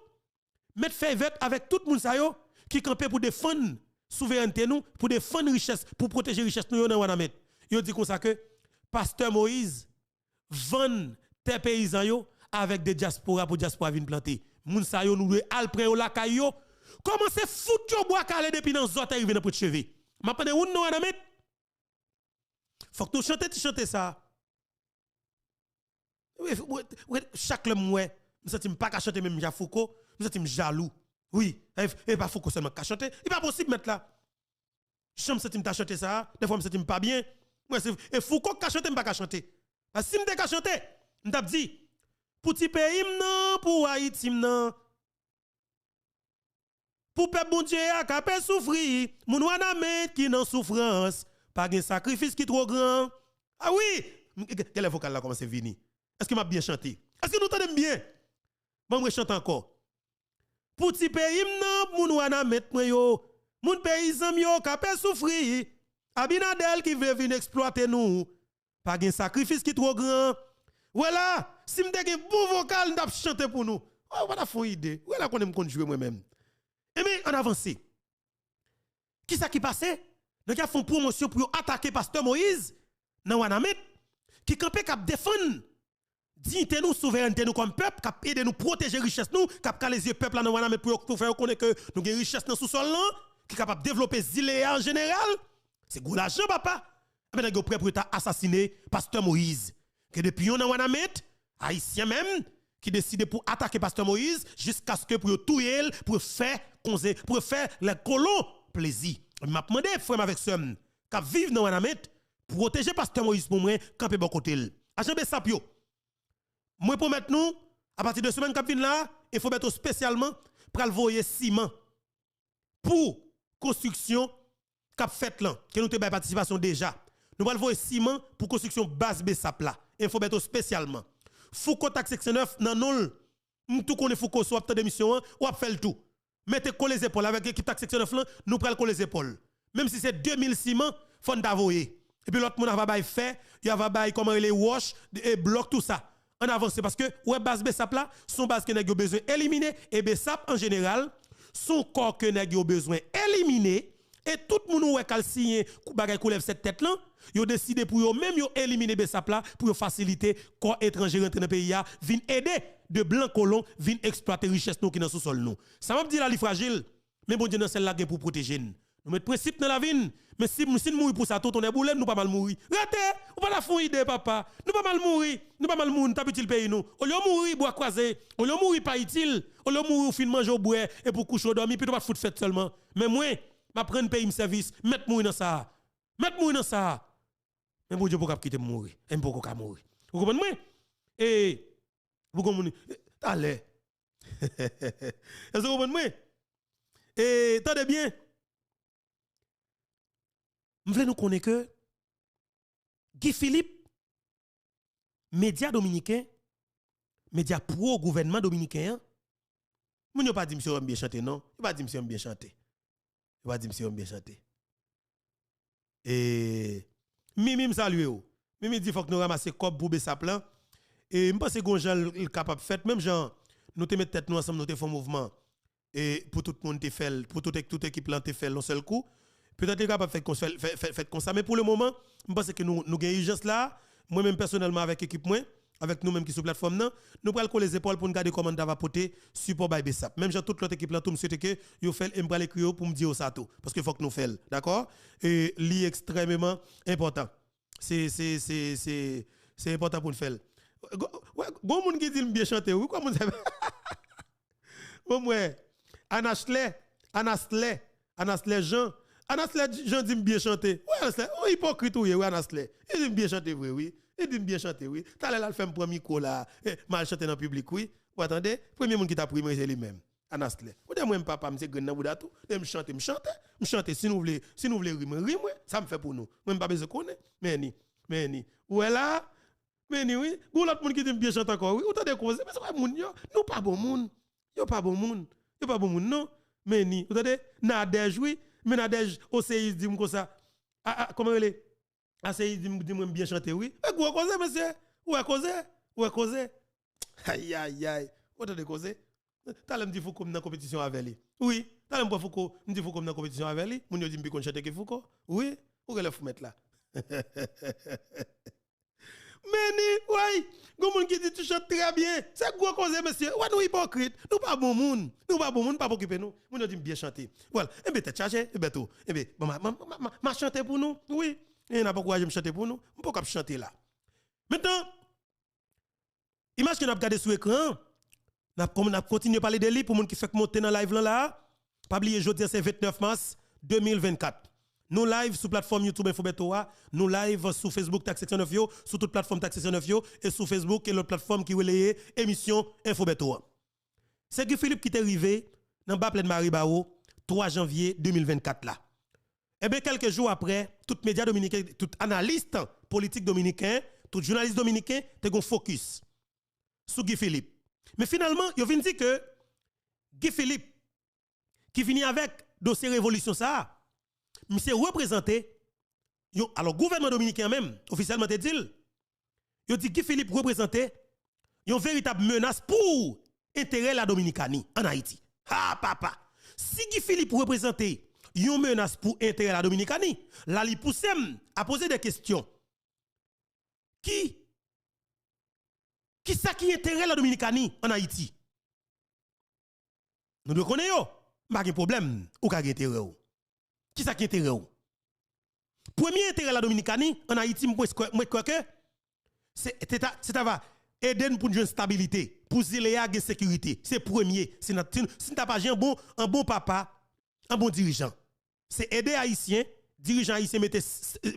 mèt fè vèt avèk tout moun sa yo ki kanpe pou defann souverènte nou, pou defann richès, pou pwoteje richès nou yo nan Wanament. Yo di konsa ke Pastè Moyiz vann tè peyizan yo avèk de dyaspora pou dyaspora vin plante. Moun sa yo, nou dwe al pran yo lakay yo. Kòmanse fout yo bwa kale depi nan zòt e rive nan pwent cheve. M ap mande woun nan Wanament. Fòk nou chante ti chante sa. Wi, wi, wi, chak lè m wè, m santi m pa ka chante menm jan Fouco, m santi m jalou. Wi, e, e pa Fouco sèlman k ka chante. Li pa posib mèt la. Jan m santi m ta chante sa, dèfwa m santi m pa byen. Mwen se, e Fouco k ka chante, m pa ka chante. Paske si m te ka chante, m t ap di, pou ti peyi m nan, pou Ayiti m nan, pou pèp Bondye a k ape soufri, moun Wanament ki nan soufrans, pa gen sakrifis ki twò gran. A wi! M- gen- Genlè vokal la kòmanse vini. Èske m ap byen chante? Èske nou tande m byen? Ban m rechante ankò. Pou ti peyi m nan, moun Wanament mwen yo, moun peyizan m yo k ape soufri, Abinader ki vle vin eksplwate nou, pa gen sakrifis ki twò gran. Wè la, si m te gen bon vokal, m t ap chante pou nou. Oh, w pa ta fè yon ide. Wè la, konnen m konn jwe mwen menm. Enben, ann avanse. Kisa ki pase? Nèg yo ap fè yon pwomosyon pou yo atake Pastè Moyiz nan Wanament, ki kanpe k ap defann diyite nou, souverènte nou kòm pèp, k ap ede nou pwoteje richès nou, k ap kale zye pèp la nan Wanament pou yo, pou fè yo konnen ke nou gen richès nan sousòl lan, ki kapab devlope zile a an jeneral. Se gwo lajan, papa. Enben, nèg yo prè pou yo ta asasine Pastè Moyiz. Gen de piyon nan Wanament, Ayisyen menm, ki deside pou atake Pastè Moyiz jiskaske pou yo touye l, pou yo fè konze, pou yo fè lè kolon plezi. M ap mande frè m avèk sè m k ap viv nan Wanament, pwoteje Pastè Moyiz pou mwen, kanpe bò kote l. Ajan Besap yo, mwen pwomèt nou, apati de semèn k ap vin la, Enfo Bèto espesyalman pral voye siman pou konstriksyon k ap fèt lan, ke nou te bay patisipasyon deja. Nou pral voye siman pou konstriksyon baz Besap la. Enfo Bèto espesyalman. Fouco Tak seksyon nèf nan non l, m tou konnen Fouco, si w ap tande emisyon an, w ap fè l tou. Mete kole zepòl avèk ekip Tak seksyon nèf lan, nou pral kole zepòl. Menm si se de mil siman, fò n ta voye. Epi lòt moun ava bay fè, y ava bay, kòman rele, wòch, e blòk, tou sa. Ann avanse, paske, ou wè, baz Besap la, se yon baz ke nèg yo bezwen elimine, e Besap, an jeneral, se yon kò ke nèg yo bezwen elimine, e tout moun ou wè k al siyen kou-, bagay koulèv sèt tèt lan, yo deside pou yo menm yo elimine Besap la, pou yo fasilite kò etranje rantre nan peyi a, vin ede de blan kolon, vin eksplwate richès nou ki nan sousòl nou. Sa m ap di la, li frajil, men Bondye nan syèl la gen pou pwoteje n. Nou met prensip nan lavi n, men si, si n mouri pou sa tou, tonnè boule m, nou pa mal mouri. Rete! Ou pa ta fè yon ide, papa. Nou pa mal mouri. Nou pa mal mouri, nou t ap itil peyi nou. Olye w mouri bwa kwaze, olye w mouri pa itil, olye w mouri ou fin manje, w bwè, epi w kouche, w dòmi, pito w pa t fout fèt sèlman. Men mwen, m ap rann peyi m sèvis, mèt mouri nan sa a. Mèt mouri nan sa a. Men Bondye poko ap kite m mouri. E m poko ka mouri. Ou konprann mwen? E, pou gon moun, talè. Èske w konprann mwen? E, tande byen. M vle nou konnen ke Guy Philippe, medya dominiken, medya pwo gouvènman dominiken an, moun yo pa di misye renmen byen chante, non. Yo pa di misye renmen byen chante. Yo pa di misye renmen byen chante. E, Mimi, m salye w. Mimi di fòk nou ranmase kòb pou Besap lan. E m panse gon jan l, l kapab fèt. Menm jan nou te met tèt nou ansanm, nou te fè yon mouvman. E pou tout moun te fè l, pou tout, tout ekip lan te fè l yon sèl kou. Petèt li kapab fèt kon-, fè, fè, fè, fèt konsa. Men pou le moman, m panse ke nou, nou gen ijans la. Mwen menm pèsonèlman avèk ekip mwen, avèk nou menm ki sou platfòm nan, nou pral kole zepòl pou n gade kòman n ta va pote sipò bay Besap. Menm jan tout lòt ekip lan tou, m swete ke yo fè l e m pral ekri yo pou m di yo sa tou. Paske fòk nou fè l, dakò? E li ekstrèmeman enpòtan. Se, se, se, se, se enpòtan pou n fè l. Gon, wè, gon moun ki di l m byen chante, wi, kòman moun sa? Bon, mwen, Anaslè, Anaslè, Anaslè Jean. Anaslè Jean di m byen chante. Wi, Anaslè, ou ipokrit ou ye, wi, Anaslè. Li di m byen chante vre, wi. Li di m byen chante, wi. Talè l al fè m pran mikwo la, eh, m al chante nan piblik, wi. Ou tande? Premye moun ki t ap ri m, se li menm. Anaslè. Ou di mwen, papa, m se grenn nan bouda tou. Lè m chante, m chante. M chante, si nou vle, si nou vle ri mwen, ri mwen. Sa m fè pou nou. Mwen, m pa bezwen konnen. Men ni, men ni. Ou wè la, men ni, wi. Gon lòt moun ki di m byen chante ankò, wi. Ou tande koze, men se wè moun yo. Nou pa bon moun. Yo pa bon moun. Yo pa bon moun, non. Men ni, ou tande? Nadèj, wi. Men Nadèj, Oseyis di m konsa. A, a, kòman rele? Aseyis di m, di mwen m byen chante, wi. E gwo koze, mesye. Ou wè koze? Ou wè koze? Ayayay. Ou tande koze? Talè m di Fouco m nan konpetisyon avè li. Wi. Talè m pran Fouco, m di Fouco m nan konpetisyon avè li. Moun yo di m pi konn chante ke Fouco. Wi. Ou genlè fou mèt la. Men ni, woy. Gon moun ki di tu chantes très bien. Se gwo koze, mesye. Wè nou ipokrit. Nou pa bon moun. Nou pa bon moun, pa okipe nou. Moun yo di m byen chante. Vwala. Enben, tèt chaje, enben tou. Enben, bon, ma, ma, ma, ma, ma chante pou nou. Wi. E n ap ankouraje m chante pou nou. M poko ap chante la. Mentnan, imaj ke n ap gade sou ekran an, n ap, n ap kontinye pale de li pou moun ki fèk monte nan live lan la a. Pa bliye, jodi a se vennèf mas de mil vennkat. Nou live sou platfòm YouTube Info Bertho a, nou live sou Facebook Tag seksyon nèf yo, sou tout platfòm Tag seksyon nèf yo, e sou Facebook e lòt platfòm ki releye emisyon Info Bertho an. Se Guy Philippe ki te rive nan ba plèn Maribawo twa janvye de mil vennkat la. Enben, kèlke jou aprè, tout medya dominiken, tout analis politik dominiken, tout jounalis dominiken te gon fokis sou Guy Philippe. Men finalman, yo vin di ke Guy Philippe, ki vini avèk dosye revolisyon sa a, misye reprezante yon, alò, gouvènman dominiken an menm, ofisyèlman te di l, yo di Guy Philippe reprezante yon veritab menas pou enterè la Dominikani ann Ayiti. Ha, papa! Si Guy Philippe reprezante yon menas pou enterè la Dominikani, la li pouse m a poze de kesyon. Ki, kisa ki enterè la Dominikani ann Ayiti? Nou dwe konnen yo. M pa gen pwoblèm, ou ka gen enterè w. Kisa ki enterè w? Premye enterè la Dominikani ann Ayiti, mwen kwè, mwen kwè ke se, se ta, se ta va ede n pou n jwenn stabilite, pou zile a gen sekirite. Se premye, si n, si n ta pa jwenn bon, an bon papa, an bon dirijan. Se ede Ayisyen, dirijan ayisyen mete,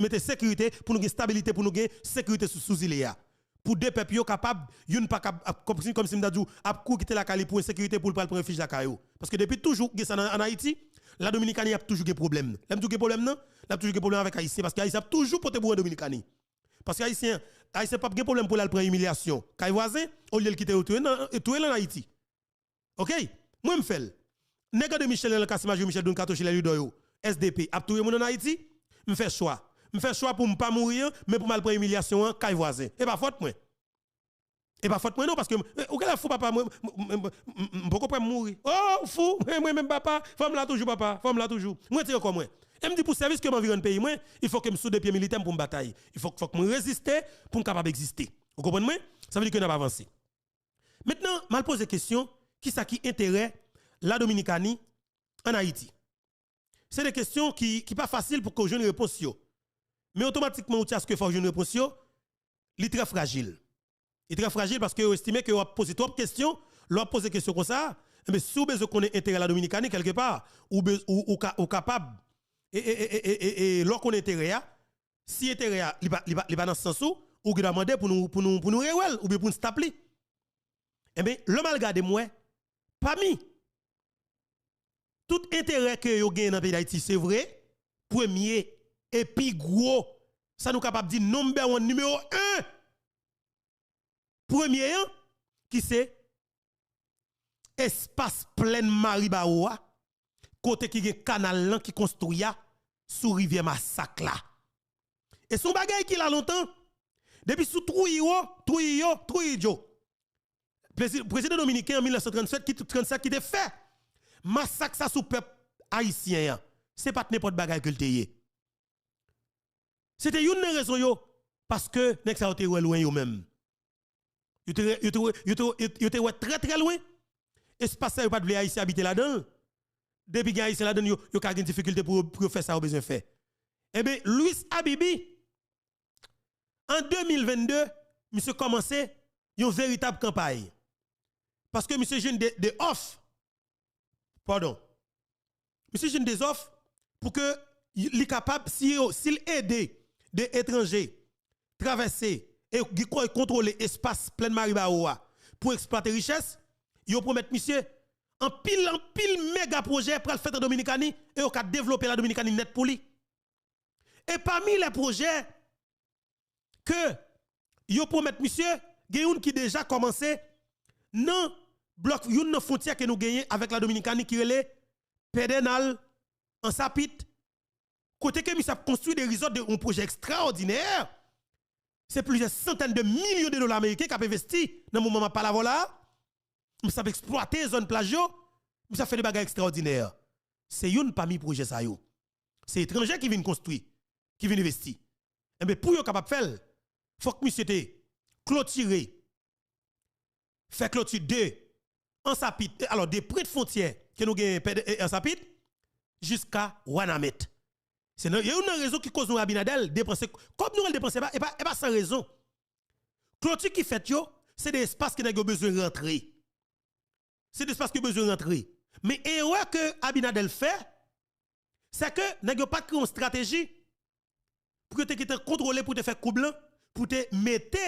mete sekirite pou nou gen stabilite, pou nou gen sekirite sou, sou zile a. Pou de pèp yo kapab, youn pa kab, ap, kòm si, kòm si m ta di w, ap kouri kite lakay li pou ensekirite pou l pral pran refij lakay ou. Paske depi toujou gen sa nan, ann Ayiti, la Dominikani ap toujou gen pwoblèm. Lè m di w gen pwoblèm nan, l ap toujou gen pwoblèm avèk Ayisyen, paske Ayisyen ap toujou pote bouren Dominikani. Paske Ayisyen, Ayisyen p ap gen pwoblèm pou l al pran imilyasyon kay vwazen, olye l kite yo touye nan, touye l ann Ayiti. Oke? Mwen m fè l. Nèg André Michel, Nènèl Cassy, Majorie Michel, Don Kato, Chilè Lidò yo, S D P, ap touye moun ann Ayiti. M fè chwa. M fè chwa pou m pa mouri an, men pou m al pran imilyasyon an kay vwazen. E pa fòt mwen. E pa fòt mwen non, paske m, eh, ou genlè fou papa, mwen, m, m, m, m, m poko prè m mouri. Oh, fou, mwen, mwen menm papa, fò m la toujou papa, fò m la toujou. Mwen retire kò mwen. E m di pou sèvis ke m anvi rann peyi mwen, il fò ke m sou de pye militè m pou m batay. Il fò, fòk mwen reziste pou m kapab egziste. Ou konprann mwen? Sa vle di ke n ap avanse. Mentnan, m al poze kesyon, kisa ki enterè la Dominikani ann Ayiti? Se de kesyon ki, ki pa fasil pou ke w jwenn repons yo. Men otomatikman, ou tchaske fò w jwenn repons yo, li trè frajil. Li trè frajil paske yo estime ke w ap poze twòp kesyon. Lè w ap poze kesyon konsa, enben, si w bezwen konnen enterè la Dominikani, kèlkepa, ou, be- ou, ou, ka- ou kapab, e, e, e, e, e, e, lè w konnen enterè a, si enterè a, li pa, li pa, li pa nan sans ou, ou gen dwa mande pou nou, pou nou, pou nou rewè l, oubyen pou n stop li. Enben, lè m al gade, m wè, pami tout enterè ke yo genyen nan peyi Dayiti, se vre, premye e pi gwo, sa nou kapab di number one, nimewo en, premye an, ki se espas plèn Maribawo a, kote ki gen kanal lan ki konstwi a sou rivyè Masak la. E se yon bagay ki la lontan. Depi sou Trujillo, Trujillo, Trujillo. Prezi- Prezidan dominiken an mil nèf san trannsèt ki, trannsèt ki te fè masak sa sou pèp ayisyen an. Se pa t nenpòt bagay ke l te ye. Se te youn nan rezon yo, paske nèg sa yo te wè lwen yo menm. Yo te, yo te, yo te, yo te wè trè, trè lwen. Espas sa yo pa t vle Ayisyen abite ladan l. Depi gen Ayisyen ladan l, yo, yo ka gen difikilte pou yo, pou yo fè sa yo bezwen fè. Enben, Luis Abibi, an de mil vennde, misye kòmanse yon veritab kanpay. Paske misye jwenn de, de òf. Padon. Misye jwenn de òf pou ke li kapab, si yo, si l ede de etranje travèse e gi-, ko-, kontwole espas Plèn Maribawo a pou eksplwate richès, yo pwomèt misye anpil, anpil mega pwojè pral fèt an Dominikani e yo ka devlope la Dominikani nèt pou li. E pami lè pwojè ke yo pwomèt misye, gen youn ki deja kòmanse nan blòk, youn nan fwontyè ke nou genyen avèk la Dominikani ki rele Pedernal, Ansapit, kote ke misye ap konstwi de resort, de yon pwojè ekstraòdinè. Se plizyè santèn de milyon de dola ameriken k ap envesti nan moman m ap pale avè w la a. Misye ap eksplwate zòn plaj yo. Misye ap fè de bagay ekstraòdinè. Se youn pami pwojè sa yo. Se etranje ki vin konstwi, ki vin envesti. Enben, pou yo kapab fè l, fòk misye te klotire, fè kloti de Ansapit, alò, de pwent fwontyè ke nou genyen pè-, e, Ansapit, jiska Wanament. Se nan, youn nan rezon ki koz nou Abinader depanse, kòb nou al depanse, e pa, e pa, e pa san rezon. Kloti ki fèt yo, se de espas ke nèg yo bezwen rantre. Se de espas ke yo bezwen rantre. Men erè ke Abinader fè, se ke nèg yo pa t kreye yon estrateji pou yo te gentan kontwole, pou te fè koub lan, pou te mete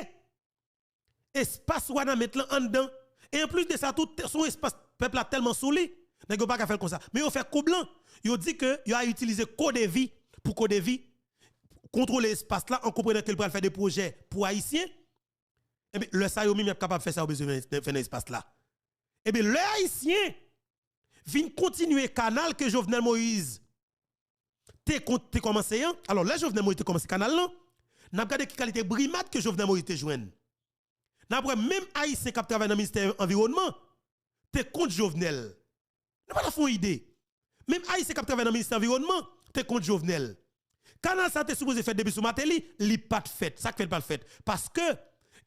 espas Wanament lan anndan. E anplis de sa tou, te-, se yon espas pèp la tèlman sou li, nèg yo pa ka fè l konsa. Men yo fè koub lan, yo di ke yo a itilize Kodevi, pou Kodevi kontwole espas la, an konprenan ke l pral fè de pwojè pou Ayisyen. Ebyen, lè sa yo menm y ap kapab fè sa yo bezwen fè nan espas la. Ebyen, lè Ayisyen vin kontinye kanal ke Jovenel Moïse te kon-, te kòmanse an, alò, lè Jovenel Moïse te kòmanse kanal lan, n ap gade ki kalite brimad ke Jovenel Moïse te jwenn. N ap wè menm Ayisyen k ap travay nan ministè anviwònman te kont Jovenel. Nou pa ta fè yon ide. Menm Ayisyen k ap travay nan ministè anviwònman te kont Jovenel. Kanal sa te sipoze fèt depi sou Martelly, li pa t fèt. Sa k fè l pa t fèt? Paske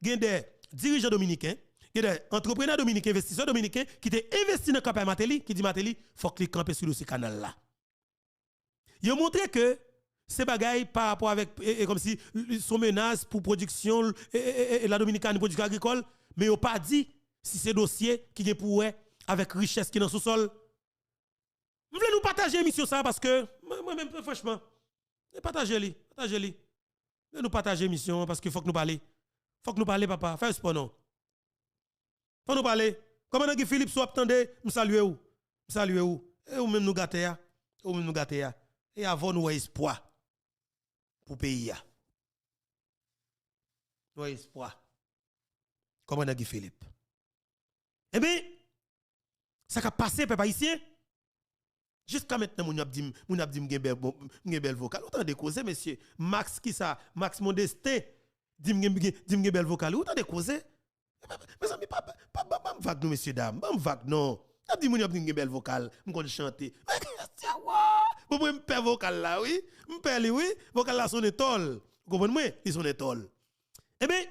gen de dirijan dominiken, gen de antreprenè dominiken, envestisè dominiken ki te envesti nan kanpay Martelly, ki di Martelly, fòk li kanpe sou dosye kanal la. Yo montre ke se bagay pa rapò avèk, e, e, kòmsi, se yon menas pou pwodiksyon, e, e, e, e, la Dominikani, pwodiksyon agrikòl, men yo pa di si se dosye ki gen pou wè avèk richès ki nan sousòl. M vle nou pataje emisyon sa a paske mwen, mwen menm, franchman, e pataje li, pataje li. M vle nou pataje emisyon an paske fòk nou pale. Fòk nou pale, papa. Fè espò non. Fò nou pale. Kòmandan Guy Philippe, si w ap tande, m salye w. M salye w. E ou menm nou gate a. E ou menm nou gate a. E avè w nou wè espwa pou peyi a. Nou wè espwa. Kòmandan Guy Philippe. Ebyen, sa k ap pase, pèp ayisyen? Jiska mentnan, moun yo ap di m, moun ap di m gen bèl, bon, m gen bèl vokal. Ou tande koze, mesye. Max, kisa? Max Mondestin di m gen, gen, di m gen bèl vokal. Ou tande koze? Mezanmi, pa, pa, pa, pa, ban m vag non, mesye dam. Ban m vag non. N ap di moun yo ap di m gen bèl vokal, m konn chante. Bon, mwen, m pè vokal la, wi. M pè li, wi. Vokal la sonnen tòl. Ou konprann mwen? Li sonnen tòl. Ebyen,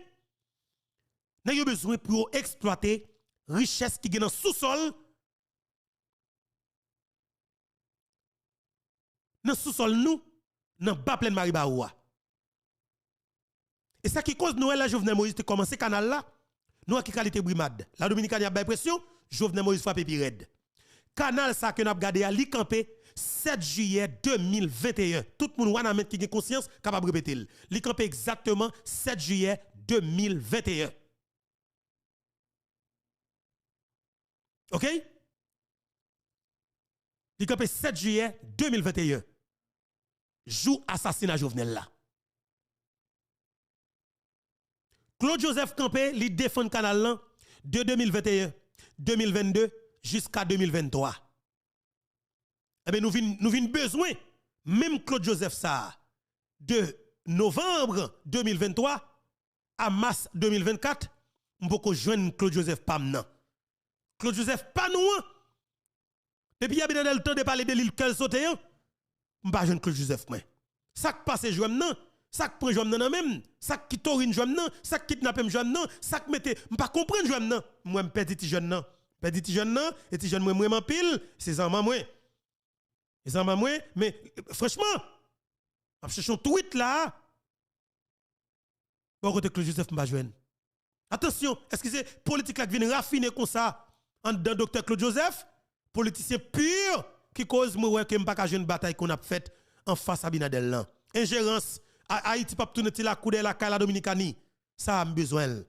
nèg yo bezwen pou yo eksplwate richès ki gen nan sousòl, nan sousòl nou, nan ba plèn Maribawo a. E sa ki koz nou wè lè Jovenel Moïse te kòmanse kanal la, nou wè ki kalite brimad. La Dominikani ap bay presyon, Jovenel Moïse frape pi rèd. Kanal sa ke n ap gade a, li kanpe sèt jiyè de mil venteyen. Tout moun Wanament ki gen konsyans kapab repete l. Li kanpe egzakteman sèt jiyè de mil venteyen. Oke? Li kanpe sèt jiyè de mil venteyen, jou asasina Jovenel la. Claude Joseph kanpe, li defann kanal lan de de mil venteyen, de mil vennde, jiska de mil venntwa. Ebyen, nou vin, nou vin bezwen menm Claude Joseph sa a, de novanm de mil venntwa a mas de mil vennkat, m poko jwenn Claude Joseph pa m nan. Claude Joseph pa nou an, depi Abinader tande pale de li, l kè l sote an, m pa jwenn Claude Joseph mwen. Sa k pase jwè m nan? Sa k pran jwè m nan nan men m? Sa k kite orin jwè m nan? Sa k kidnape m jwè m nan? Sa k mete, m pa konprann jwè m nan? M wè m pèdi ti jèn nan. M pèdi ti jèn nan, e ti jèn mwen m renmen anpil, se zanman mwen. E zanman mwen, men, franchman, m ap chèche yon tweet la. Bò kote Claude Joseph m pa jwenn. Atansyon, èske se politik la k vin rafine konsa anndan Doktè Claude Joseph? Politisyen pur ki koz mwen wè ke m pa ka jwenn batay konn ap fèt anfas Abinader lan. Enjerans, A- Ayiti p ap tounen ti lakou dèyè lakay la Dominikani. Sa a m bezwen l.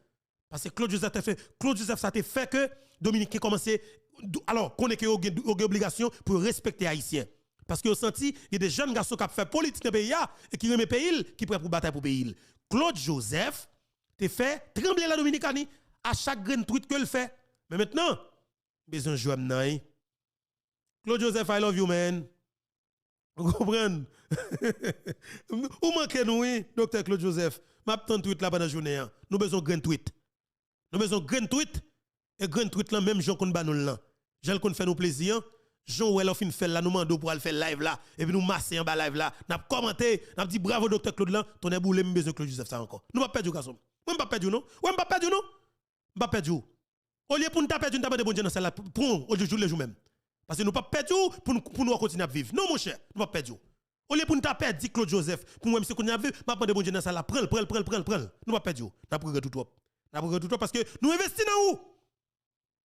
Paske Claude Joseph te fè, Claude Joseph sa te fè ke Dominiken kòmanse, alò, konnen ke yo gen, yo gen obligasyon pou yo respekte Ayisyen. Paske yo santi gen de jèn gason k ap fè politik nan peyi a e ki renmen peyi l, ki prè pou batay pou peyi l. Claude Joseph te fè tranble la Dominikani a chak grenn tweet ke l fè. Men mentnan, bezwen jwè m nan, wi. Claude Joseph, I love you, man. Ou konprann? Ou manke nou, wi, Doktè Claude Joseph. M ap tann tweet la pandan jounen an. Nou bezwen grenn tweet. Nou bezwen grenn tweet. E grenn tweet lan, menm jan w konn ba nou l lan. Jan l konn fè nou plezi an. Jan w wè lè w fin fè l la, nou mande w pou w al fè live la. Epi nou mase anba live la. N ap kòmante. N ap di bravo Doktè Claude lan. Tonnè boule m, m bezwen Claude Joseph sa ankò. Nou p ap pèdi w, gason m. Mwen m p ap pèdi w, non. Ou wè m p ap pèdi w, non. M p ap pèdi w. Olye pou n ta pèdi w, n ta mande Bondye nan syèl la, pran w, olye jou lejou menm. Paske nou p ap pèdi w pou n, pou nou kontinye ap viv. Non, monchè, nou p ap pèdi w. Olye pou n ta pèdi Claude Joseph, pou n wè misye kontinye ap viv, m ap mande Bondye nan syèl la, pran l, pran l, pran l, pran l, pran l. Nou p ap pèdi w. N ap regrèt ou twòp. N ap regrèt ou twòp paske nou envesti nan ou.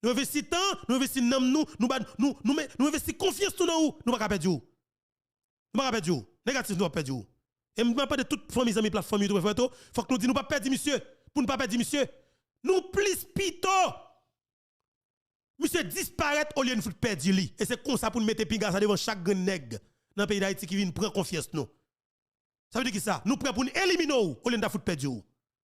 Nou envesti tan, nou envesti nanm nou, nou ba, nou, nou, men- nou envesti konfyans nou nan ou. Nou pa ka pèdi w. Nou pa ka pèdi w. Negatif, nou p ap pèdi w. E m ap mande tout fanmi, zanmi, platfòm YouTube, frè, to, fòk nou di nou p ap pèdi misye. Pou n pa pèdi misye, nou plis pito misye disparèt olye n fout pèdi li. E se konsa pou n mete piga sa devan chak grenn nèg nan peyi Dayiti ki vin pran konfyans nou. Sa vle di kisa? Nou prè pou n elimine w olye n ta fout pèdi w.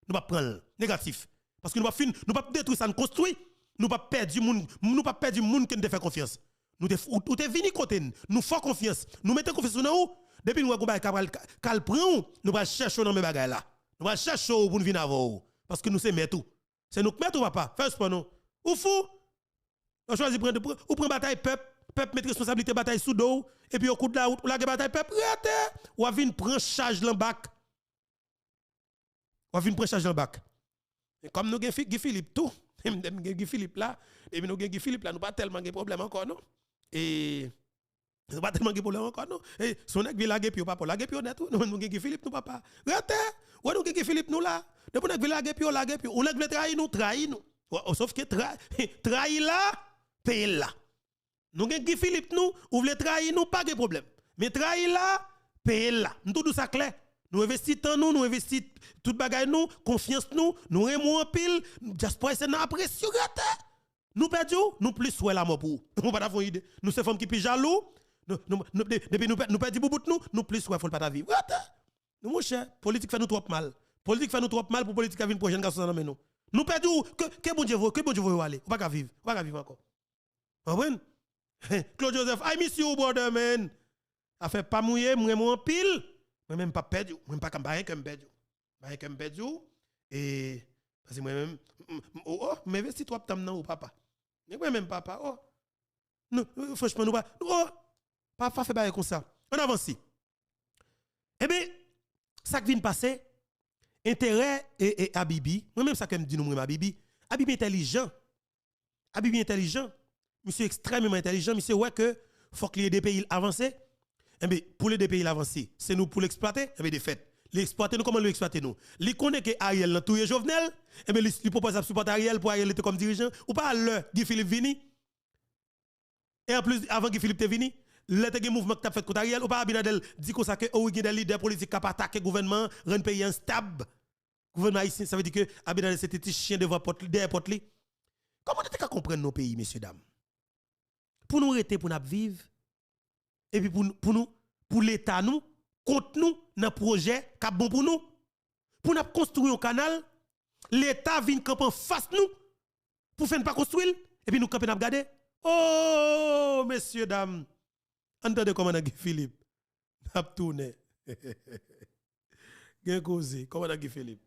Nou p ap pran l. Negatif. Paske nou p ap fin, nou p ap detwi sa n konstwi. Nou p ap pèdi moun, nou p ap pèdi moun ke n te fè konfyans. Nou te, ou, ou te vini kote n, nou fè w konfyans, nou mete konfyans nou nan ou. Depi n wè gon bagay ka pral, ka, ka al pran w, nou pral chèche w nan men bagay la. Nou pral chèche w pou n vin avè w. Paske nou se mèt ou. Se nou k mèt ou, papa. Fè respè nou. Ou fou? Ou chwazi pran, ou pran batay pèp, pèp met responsablite batay sou do w, epi yo koud lawout, ou lage batay pèp, rete! W ap vin pran chaj lan bak. W ap vin pran chaj lan bak. Men kòm nou gen Fi- Guy Philippe tou, m gen Guy Philippe la, depi nou gen Guy Philippe la, nou pa tèlman gen pwoblèm ankò, non. E, nou pa tèlman gen pwoblèm ankò, non. E, si yon nèg vle lage pye w, papa, w lage pye w nèt, wi. Nou, nou gen Guy Philippe, nou, papa. Rete! Wè, nou gen Guy Philippe, nou la. Depi yon nèg vle lage pye w, lage pye w. Yon nèg vle trayi nou, trayi nou. Wè, sof ke tra- trayi la, peye l la. Nou gen Guy Philippe nou, ou vle trayi nou, pa gen pwoblèm. Men trayi la, peye l la. M tou di w sa klè. Nou envesti tan nou, nou envesti tout bagay nou, konfyans nou, nou renmen w anpil, dyaspora ayisyen nan apresye w, rete. Nou pèdi w, nou plis wè lamò pou ou. Ou pa ta fè yon ide. Nou se fanm ki pi jalou, nou, nou, nou, de- depi nou, pè- nou pèdi boubout nou, nou plis wè fò l pa ta viv. Rete. Nou monchè, politik fè nou twòp mal. Politik fè nou twòp mal pou politik la vin pran jèn gason sa nan men nou. Nou pèdi w, ke, ke Bondye voye, ke Bondye voye w ale. Ou pa ka viv, ou pa ka viv ankò. Konprann? Claude Joseph, I miss you, brother, man. Afè pa m ou ye, m renmen w anpil. Mwen menm m p ap pèdi w. Mwen m pa ka, m pa gen kè m pèdi w. M pa gen kè m pèdi w. E, paske mwen menm, m, m, m, oh, oh, m envesti twòp tan m nan ou, papa. Men mwen menm, papa, oh. Nou, franchman, nou pa, oh, pa, pa fè bagay konsa. Ann avanse. Ebyen, sa k vin pase, enterè e, e Abibi, mwen menm sa ke m di nou, mwen renmen Abibi. Abibi entèlijan. Abibi entèlijan. Misye ekstrèmeman entèlijan. Misye wè ke fòk li ede peyi l avanse. Enben, pou l ede peyi l avanse, se nou pou l eksplwate. Enben, de fèt, li eksplwate nou. Kòman li eksplwate nou? Li konnen ke Ariel nan touye Jovenel. Enben, li, li pwopoze ap sipòte Ariel pou Ariel rete kòm dirijan. Ou pa lè Guy Philippe vini? E anplis, avan Guy Philippe te vini, lè te gen mouvman ki t ap fèt kont Ariel, ou pa Abinader di konsa ke, o wi, gen de lidè politik k ap atake gouvènman an, rann peyi a enstab. Gouvènman ayisyen, sa vle di ke Abinader se ti, ti chen devan pòt li, dèyè pòt li. Kòman nou te ka konprann nou peyi, mesye dam? Pou nou rete, pou n ap viv, epi pou, pou nou, pou Leta nou, kont nou nan pwojè k ap bon pou nou? Pou n ap konstwi yon kanal, Leta vin kanpe anfas nou pou fè n pa konstwi l, epi nou kanpe n ap gade. Oh, mesye dam, ann tande kòmandan Guy Philippe. N ap tounen. Gen koze, kòmandan Guy Philippe.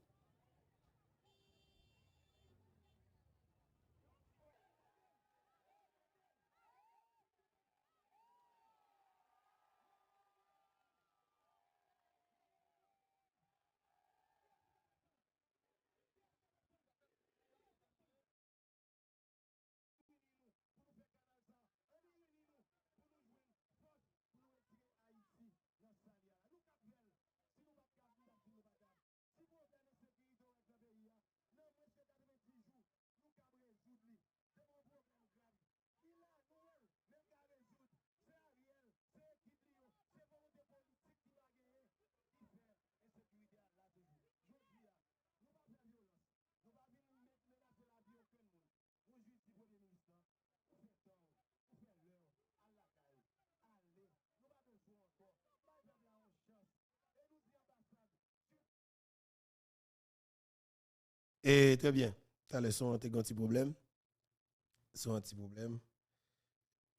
E, trè byen. Talè, son an te gen yon ti pwoblèm. Son an ti pwoblèm.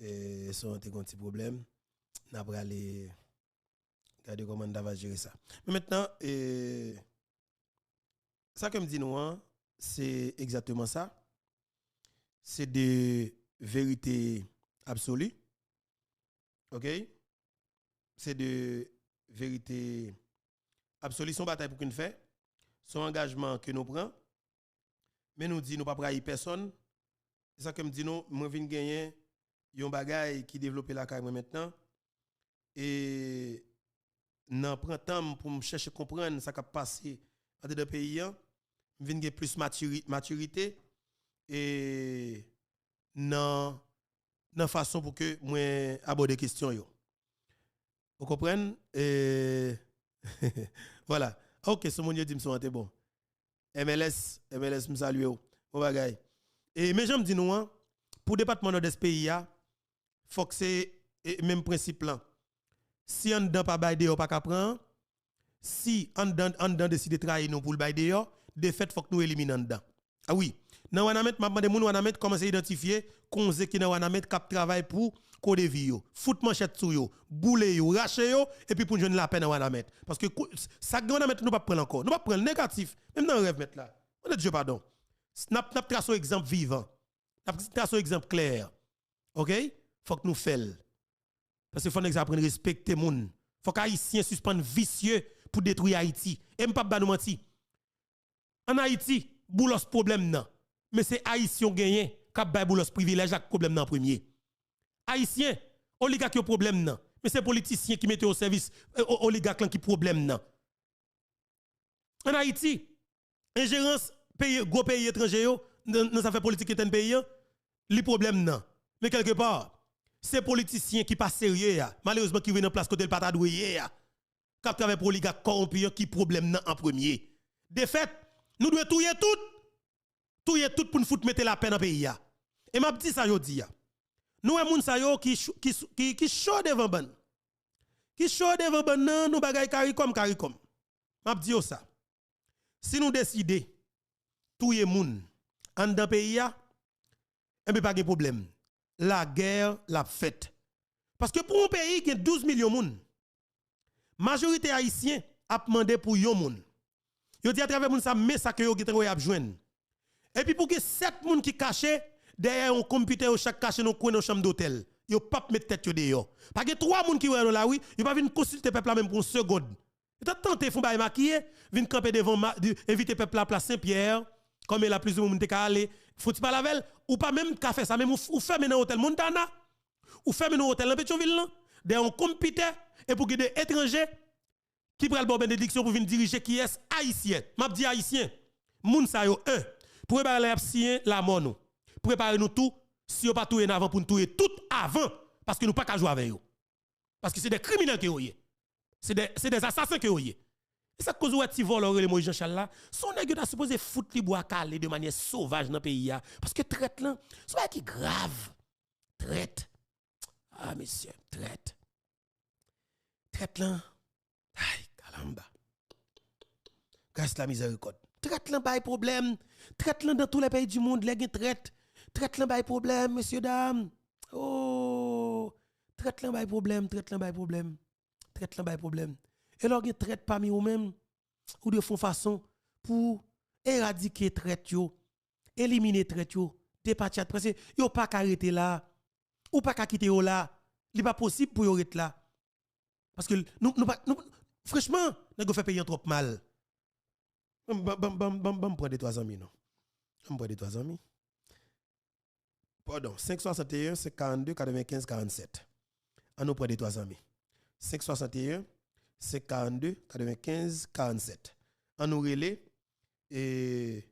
E, son an te gen yon ti pwoblèm. N a prale gade kòman n ta va jere sa. Men mentnan, e, sa ke m di nou an, se egzakteman sa. Se de verite absoli. Oke? Se de verite absoli. Se yon batay pou ke n fè. Se yon angajman ke nou pran. Men nou di nou p ap rayi pèsonn. Se sa ke m di nou, mwen vin genyen yon bagay ki devlope lakay mwen mentnan. E nan pran tan m pou m chèche konprann sa k ap pase andedan peyi an, m vin gen plis matiri-, matirite e nan, nan fason pou ke mwen abòde kesyon yo. Ou konprann? E, vwala. Ok, sou moun yo di m sou an te bon. M L S, M L S, m salye w. Bon bagay. E, men jan m di nou an, pou depatman Nòdès peyi a, fòk se, e, menm prensip lan. Si anndan pa bay, deyò pa ka pran, si anndan, anndan deside trayi nou pou l bay deyò, defèt fòk nou elimine anndan. A wi, nan Wanament, m ap mande moun Wanament kòmanse idantifye konze ki nan Wanament k ap travay pou kodevi yo. Fout manchèt sou yo, boule yo, rache yo, epi pou n jwenn lapè nan Wanament. Paske kou-, sa k gen Wanament, nou p ap pran l ankò. Nou p ap pran l negatif, menm nan rèv mèt la. Mande Dye padon. N ap, n ap trase yon egzanp vivan. N ap trase yon egzanp klè. Oke? Fòk nou fè l. Paske fò nèg sa aprann respekte moun. Fòk Ayisyen sispann visye pou detwi Ayiti. E m p ap ba nou manti. Ann Ayiti, Boulos pwoblèm nan. Men se Ayisyen w genyen k ap bay Boulos privilèj ak pwoblèm nan an premye. Ayisyen, oligak yo pwoblèm nan. Men se politisyen ki mete yo o sèvis, e, o-, oligak lan ki pwoblèm nan. Ann Ayiti, enjerans peyi, gwo peyi etranje yo nan, nan zafè politik entèn peyi an, li pwoblèm nan. Men kèlkepa, se politisyen ki pa serye a, malerezman ki rive nan plas kote l pa ta dwe ye a, k ap travay pou oligak kòwonpi an ki pwoblèm nan an premye. Defèt, nou dwe touye tout. Touye tout pou n fout mete lapè nan peyi a. E m ap di sa jodi a. Nou wè moun sa yo ki cho, ki, ki, ki cho devan bann. Ki cho devan bann nan, nou bagay karikòm, karikòm. M ap di yo sa. Si nou deside touye moun anndan peyi a, enben pa gen pwoblèm. Lagè l ap fèt. Paske pou yon peyi gen douz milyon moun, majorite Ayisyen ap mande pou yon moun. Yo di atravè moun sa, men sa ke yo gentan wè y ap jwenn. Epi pou gen sèt moun ki kache dèyè yon konpitè, yo chak kache nan kwen nan chanm dotèl. Yo p ap met tèt yo deyò. Pa gen twa moun ki wè yo nan lari, yo pa vin konsilte pèp la menm pou yon segonn. Yo ta tante fè yon bagay makiye, vin kanpe devan ma-, di, envite pèp la plas Senpyè, kòm e la plizyè moun te ka ale, fè yon ti pale avè l, ou pa menm ka fè sa, menm ou, ou fèmen nan otèl Montana, ou fèmen nan otèl nan Petyonvil lan, dèyè yon konpitè, epi w gen de etranje ki pral ba w benediksyon pou vin dirije kiyès? Ayisyen. M ap di Ayisyen, moun sa yo, en, premye bagay la y ap siyen, lanmò nou. Prepare nou tou, si yo pa touye n avan pou n touye tout avan, paske nou pa ka jwe avè yo. Paske se de kriminèl ke yo ye. Se de, se de asasen ke yo ye. E sa k koz ou wè ti vòlò rele Moyiz Janchal la, se yon nèg yo ta sipoze fout li bwa kale de manyè sovaj nan peyi a. Paske trèt lan, se yon bagay ki grav. Trèt. Ah, mesye, trèt. Trèt lan, ay, kalamba. Gras la mizèrikòd. Trèt lan bay pwoblèm. Trèt lan dans tous les pays du monde, lè gen trèt. Trèt lan bay pwoblèm, mesye dam. Oh, trèt lan bay pwoblèm, trèt lan bay pwoblèm. Trèt lan bay pwoblèm. E lè w gen trèt pami ou menm, ou dwe fè yon fason pou eradike trèt yo, elimine trèt yo, depatcha, paske yo pa ka rete la. Ou pa ka kite yo la. Li pa posib pou yo ret la. Paske nou, nou pa, nou, franchman, nèg yo fè peyi an twòp mal. Ban, ban, ban, ban, ban, ban m pran de twa zanmi, non. Ban m pran de twa zanmi. Padon, senk swasanteyen, senk karannde, katrevenkenz, karannsèt. An nou pran de twa zanmi. Senk swasanteyen, senk karannde, katrevenkenz, karannsèt. An nou rele, e,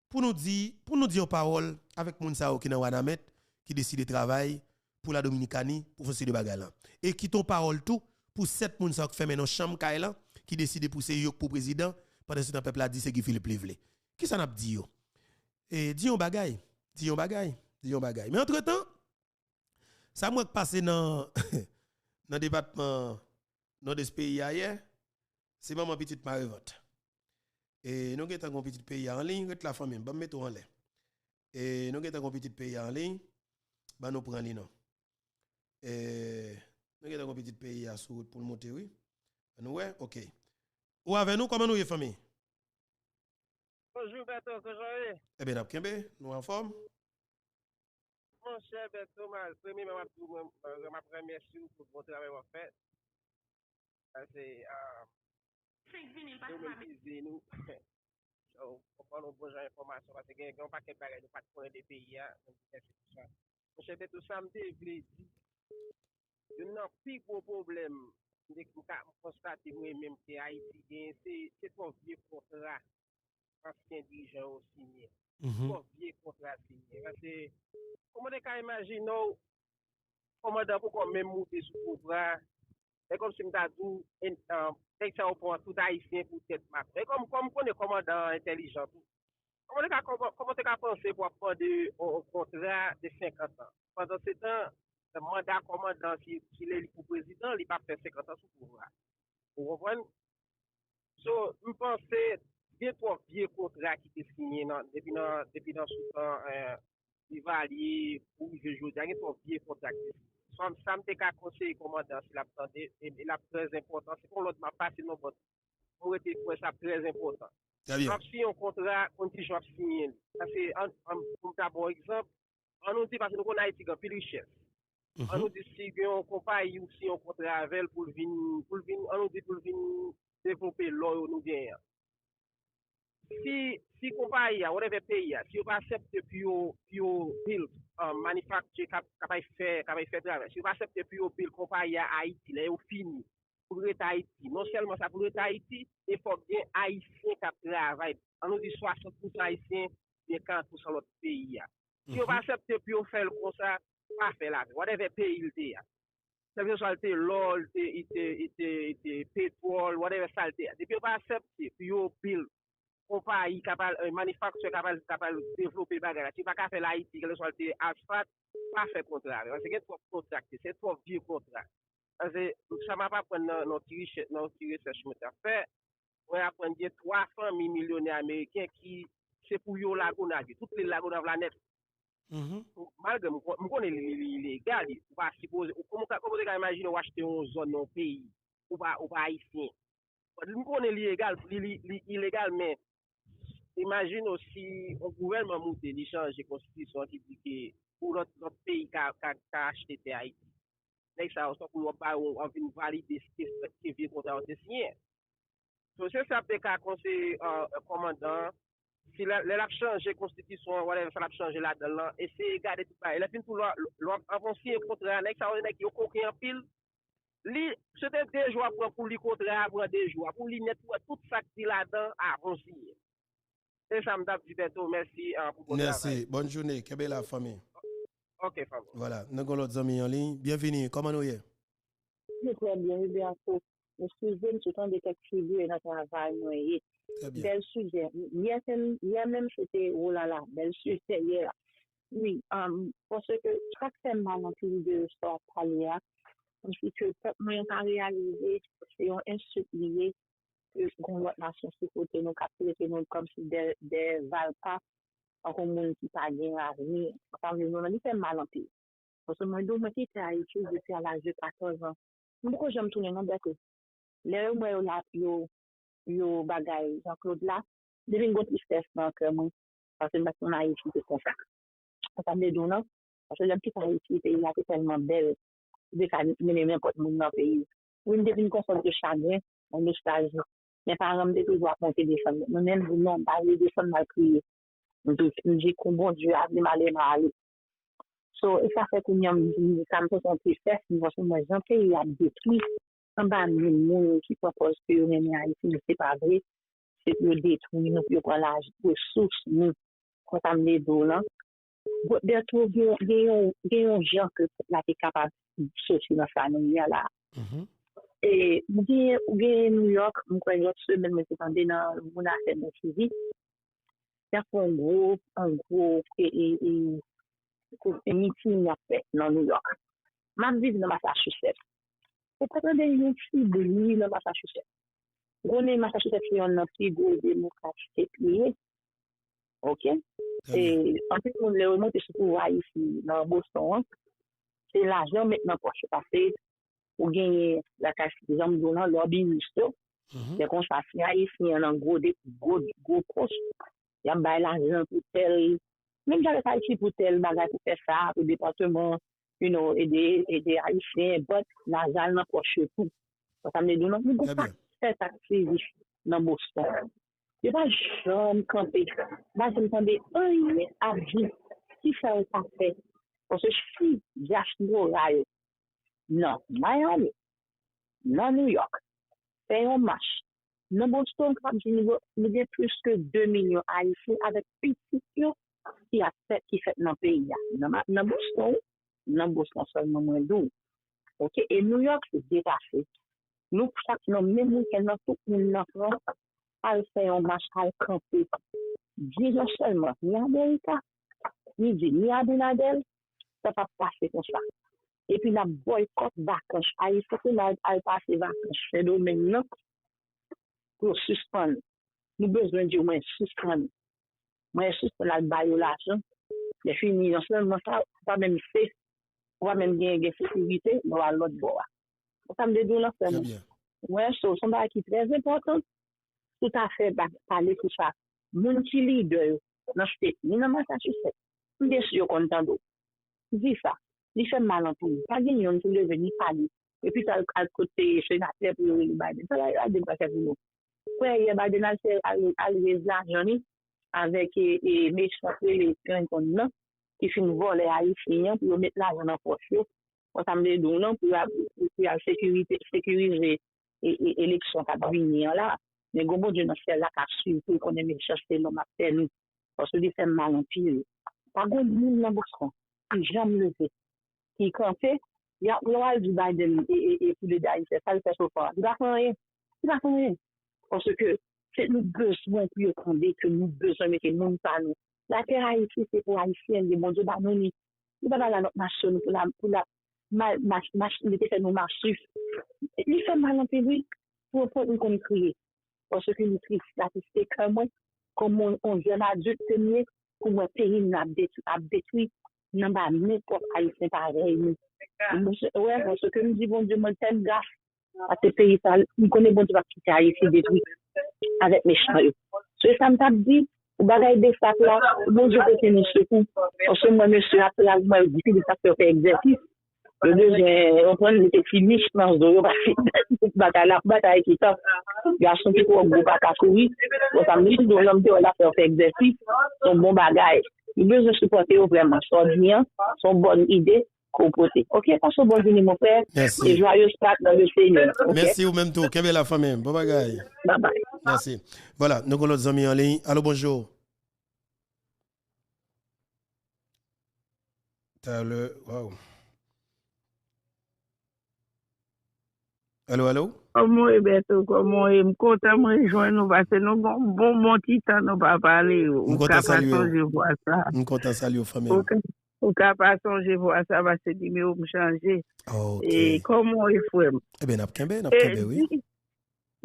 pou nou di, pou nou di yon pawòl avèk moun sa yo ki nan Wanament, ki deside travay pou la Dominikani, pou fè yon seri de bagay lan. E kite yon pawòl tou pou sèt moun sa yo k fèmen nan chanm kay lan, ki deside pou se yo k pou prezidan, pandan se tan pèp la di se Guy Philippe li vle. Kisa n ap di yo? E, di yon bagay, di yon bagay, di yon bagay. Men antretan, sa m wè k pase nan, nan depatman Nòdès peyi a yè, se manman pitit mare vant. E nou gentan gon pitit peyi a an liy, ret la fanmi m, ban m mete w anlè. E nou gentan gon pitit peyi a an liy, ban nou pran li non. E nou gentan gon pitit peyi a sou wout pou l monte wi. Ban nou wè, ok. Ou avè nou, kòman nou ye fanmi? Bonjou Bèto, kòman w ye? Ebyen n ap kenbe, nou anfòm. Monchè Bèto, premyèman m ap di w mwen m ap remèsye w pou bon travay w ap fè. Paske se ou menm ki di nou. Ou konprann yon bon jan enfòmasyon paske gen gen yon pakèt bagay nou pa t konnen de peyi a, nou di mèsi pou sa. Monchè Bèto, sa m te vle di, youn nan pi gwo pwoblèm m te m ka m konstate mwen menm ke Ayiti genyen se se twòp vye kontra ansyen dirijan yo siyen. Twòp vye kontra siyen. Paske kòman w te ka imajine w kòmandan poko menm moute sou pouvwa a, e kòmsi m ta di w nèg sa yo pran tout ayisyen pou tèt maton. E kòm kòm m konnen kòmandan an entèlijan tou. Kòman w te ka kòman w te ka panse pou w ap mande yon kontra de senkant an? Pandansetan manda kòmandan an si si l eli pou prezidan, li p ap fè senkant an sou pouvwa a. Ou konprann? So, m panse gen twòp vye kontra ki te siyen nan depi nan depi nan sou tan Divalye pou rive jodi a, gen twòp vye kontra ki te siyen. Sa m sa m te ka konseye kòmandan an si l ap tande, e l ap trè enpòtan. Se pa yon lòt m ap pase non, but mwen rete kwè sa ap trè enpòtan. Lè w ap siyen yon kontra, konn kijan w ap siyen li. Paske, pou m ta ba w egzanp, ann nou di, paske nou konnen Ayiti gen anpil richès. Ann nou di si gen yon konpayi ou siyen yon kontra avè l pou l vin, pou l vin, ann nou di pou l vin devlope lò yo nou genyen an. Si, si konpayi a, whatever peyi a, si yo pa aksepte pou yo, pou yo build, manufacture k ap, k ap al fè, k ap al fè travay, si yo pa aksepte pou yo build konpayi a Ayiti, lè yo fini, pou l ret Ayiti. Non sèlman sa pou l ret Ayiti, men fòk gen Ayisyen k ap travay. Ann nou di swasant pousan Ayisyen, byen karant pousan lòt peyi a. Si yo pa aksepte pou yo fè l konsa, pa fè l avè l. Whatever peyi l te a. Kèlkeswa l te lò, l te, li te, li te, li te petwòl, whatever sa l te a. Depi yo pa aksepte pou yo build konpayi k ap al, manufacture k ap al, k ap al devlope bagay la. Si yo pa ka fè l Ayiti, kèlkeswa l te asfalt, pa fè kontra avè l. Paske gen twòp kontra ki te, se twòp vye kontra. Paske sa m ap aprann nan, nan ti rechèch, nan ti rechèch mwen t ap fè, mwen aprann gen twa fanmi milyonè ameriken ki se pou yo Lagonav ye. Tout lil Lagonav la nèt. Malgre m konnen li ilegal, ou pa sipoze, kòman w te ka imajine w achte yon zòn nan yon peyi, ou pa, ou pa ayisyen. M konnen li egal, li, li, li ilegal, men imajine w si yon gouvènman moute, li chanje konstitisyon an ki di ke pou lòt, lòt peyi ka, ka, ka achte tè Ayiti. Nèg sa yo, tankou yo ap ba yo, ap vin valide se, se vye kontra yo te siyen. So, se sa m te ka konseye kòmandan an. Si lè, lè l ap chanje konstitisyon an, whatever sa l ap chanje ladan l lan, eseye gade tout bagay. Lè fin tou, lè w ap, lè w ap, anvan w siyen kontra a, nèg sa yo, nèg yo koken anpil. Li, se te de jou ap pran pou li kontra a, pran de jou a. Pou li nèt, pou wè tout sa k di ladan avan w siyen. Se sa m t ap di Bèto, mèsi pou bon travay. Mèsi, bòn jounen, kenbe la fanmi. Ok fanmi. Vwala, nou gen lòt zanmi an liy. Byenvini, kòman nou ye? Nou trè byen, wi Bèto. Eskize m, m sot tande kèk figire nan travay mwen ye. Bèl sijè. Yè, yè menm se te, olala, bèl sijè yè a. Wi, paske sa k fè m mal anpil de sa w ap pale a, kòmsi ke pèp mwen pa reyalize se yon ensult li ye, ke gon lòt nasyon sou kote nou k ap trete nou kòmsi de, de valpa, tankou moun ki pa gen avni. Sa vle di, li fè m mal anpil. Paske mwen di w, mwen kite Ayiti depi a laj de katòz an. M poko janm tounen non Bèto. Lè yo m wè yo la, yo, yo bagay Jean Claude la, li vin gon tristès nan kè mwen. Paske m pa t konn Ayiti te konsa. Konsa m te di w nan. Paske lè m kite Ayiti, peyi a te tèlman bèl. Ou te ka mennen nenpòt moun nan peyi. Wi, m te vin konsa de chagren, yon nostalji. Men paran m te toujou ap monte desann. Mwen menm, m di non, m pa vle desann, m al kriye. M di, m di kou Bondye a vle m ale, m a ale. So, e sa fè kounye a m di, sa m santi yon tristès, m panse m wè jan peyi a ap detwi anba men moun ki pran pòz ke yo renmen Ayiti, men se pa vre. Se pou yo detwi nou, pou yo pran laj, resous nou. Konsa m vle di w lan. Bèto, gen, gen yon, gen yon jan ke pèp la te kapab soti nan sa nou ye a la. E, ou gen, ou gen New York, m kwè lòt semèn mwen te tande nan moun afè mwen sezi. Y ap fè yon gwo, yon gwo, e, e, e, e miting y ap fè nan New York. M ap viv nan Massachusetts. Ou pa tande yon ti bri nan Massachusetts. Ou konnen Massachusetts se yonn nan pi gwo demokrat state li ye. Oke? E anpil moun, lè yo monte sou pouvwa isi nan Boston an, se lajan yo met nan pòch yo. Paske ou genyen lakay, jan m di w lan, lòbiyis yo. Lè konsa, si Ayisyen an nan gwo, de, gwo, gwo pòs, y ap bay lajan pou tèl, menm jan avèk Ayiti, pou tèl bagay, pou fè sa, pou depatman, you know, ede, ede Ayisyen, but lajan al nan pòch yo tou. Konprann sa m vle di w lan? Nou gon pakèt aktivis nan Boston. Yo pa janm kanpe. M pa janm tande anyen ap di ki sa yo ka fè. Paske si dyaspora yo nan Miami, nan New York, fè yon mach, nan Boston, k ap di nou, nou gen plis ke de milyon Ayisyen avèk pitit yo ki ap fèt, ki fèt nan peyi a. Nan, nan Boston, wi. Nan Boston sèlman mwen di w. Oke? E New York depase. Nou chak nan menm wikenn nan, tout moun nan pran al fè yon mach, al kanpe. Di yo sèlman, ni America, ni di, ni Abinader, sa p ap pase konsa. Epi n ap bòykòt vakans. Ayisyen ki al, al pase vakans Sendomeng nan, pou yo sispann. Nou bezwen di yo, mwen sispann. Mwen sispann al ba yo lajan. Lè fini, non sèlman sa, ou pa menm se, ou pa menm gen, gen sekirite, lè w al lòt bò a. Ou sa m te di w lan, frè m? Mwen, so, se yon bagay ki trè enpòtan pou ta fè ba-, pale sou sa. Moun ki lidè yo nan state, ni nan Massachusetts, m te si yo konn tande w. Di sa. Li fè m mal anpil. Pa gen yonn ki leve ni pale. Epi sa al, al kot senatè pou yo rele Biden. Sa Biden pa fè pou nou. Frè, yè Biden al fè, al, al rez lajan li avèk, e, e, mechan k rele Clinton nan, ki fin vòlè Ayisyen an pou yo met lajan nan pòch yo. Konsa m vle di w lan, pou y a, pou, pou y a sekirite, sekirize e, e, eleksyon k ap vini an la. Men gon Bondye nan syèl la k ap swiv pou l konnen mechanste nonm ap fè nou. Paske li fè m mal anpil. Pa gon moun nan Boston ki janm leve, ki kanpe, y a, lè w al di Biden e, e, e pou lede Ayisyen, sa l fè sofa, li pa fè anyen. Li pa fè anyen. Paske se nou bezwen pou yo tande ke nou bezwen mete moun pa nou. Latè Ayiti, se pou Ayisyen li ye, Bondye ba nou li. Li pa bay la lòt nasyon pou la, pou la, ma-, ma-, ma-, li te fè nou masif. Li fè mal anpil, wi. Pou, pou nou konn kriye. Paske li tris, l atriste kè mwen, kòm yon, yon jèn adilt ke m ye, pou m wè peyi m nan ap detwi, ap detwi, nan ba men pwòp Ayisyen parèy nou. Mwen, wè, paske m di Bondye, mwen tèt gras, paske peyi sa, m konnen Bondye p ap kite Ayiti detwi avèk mechan yo. Se sa m t ap di, pou bagay Besap la, Bondye pote nou sekou, paske m wè mesye ap travay, m wè Guy Philippe ap fè yo fè egzèsis. Yo bezwen, yo pran mete ti mich nan zo yo, paske tout batay la, batay ki tan. Gason ki twò gwo pa ka kouri. Bon, sa m di, nou, lòm te wè l ap fè, fè egzèsis, se yon bon bagay. Nou bezwen sipòte yo vrèman. Sa w di an, se yon bòn ide ke w pote. Oke, pase w bòn jounen, mon frè. Mèsi. E joyeux Pâques dans le Seigneur. Oke? Mèsi, ou menm tou. Kenbe la, fanmi m. Bon bagay. Bye bye. Mèsi. Vwala, nou gon lòt zanmi an liy. Alo, bonjou. Talè, waw. Alo, alo? Kòman w ye, Bèto? Kòman w ye? M kontan m rejwenn ou, paske nou gon bon, bon ti tan nou pa pale. Ou ka pa sonje vwa sa. M kontan salye w, fanmi m. Ou ka, ou ka pa sonje vwa sa, paske nimewo m chanje. Ok. E kòman w ye, frè m? Ebyen, n ap kenbe, n ap kenbe, wi. Di,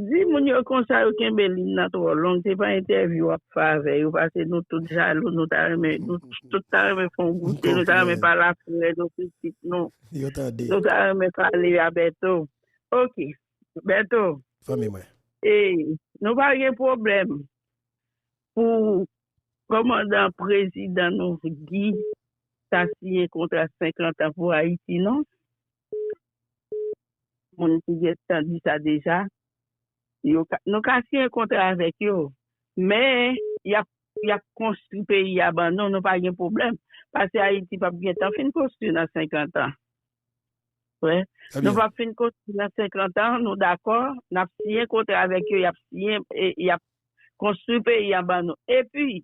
di moun yo konsa yo kenbe liy nan twò long, se pa entèvyou w ap fè avè yo, paske nou tout jalou, nou ta renmen, nou tout ta renmen fè yon goute, nou ta renmen pale a frè nou, pitit nou. Yo tande. Nou ta renmen pale a Bèto. Ok, Bèto. Fanmi mwen. E, nou pa gen pwoblèm pou kòmandan prezidan nou, Guy, ta siyen kontra senkant an pou Ayiti, non? Moun ki gentan di sa deja, yo ka, nou ka siyen kontra avèk yo, men y ap, y ap konstwi peyi a ban nou, nou pa gen pwoblèm. Paske Ayiti p ap gentan fin konstwi nan senkant an. Wè. Nou p ap fin konstwi nan senkant an, nou dakò, n ap siyen kontra avèk yo, y ap siyen, e, y ap konstwi peyi a ban nou. Epi,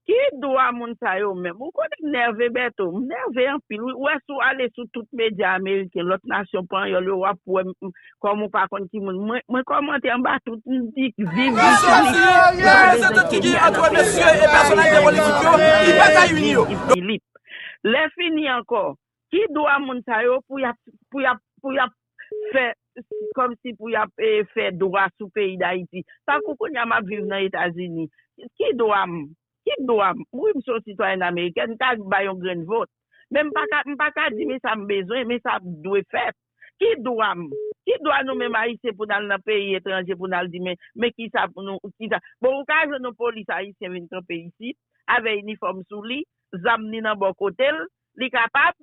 ki dwa moun sa yo menm? Ou konnen m nève, Bèto, m nève anpil, wi. Ou wè, si w ale sou tout medya ameriken, lòt nasyon panyòl yo, w ap wè m, m, kòm ou pa konn ki moun. Mwen, mwen kòmante anba tout, m di, viv Guy Philippe. Ou pa bezwen Kenya nan peyi a, ou pa bezwen Kenya, viv Guy Philippe. Lè fini ankò, ki dwa moun sa yo pou y ap, pou y ap, pou y ap fè kòmsi pou y ap eh, fè dwa sou peyi Dayiti. Tankou kounye a m ap viv nan Etazini. Ki dwa m? Ki dwa m? Wi, m se yon sitwayèn amerikèn, m ka bay yon grenn vòt. Men m pa ka, m pa ka di men sa m bezwen, men sa dwe fèt. Ki dwa m? Ki dwa nou menm Ayisyen pou n al nan peyi etranje pou n al di men, men kisa pou nou, kisa? Bon, ou ka jwenn yon polis ayisyen vin kanpe isit, avè inifòm sou li, zam ni nan bò kote l, li kapab?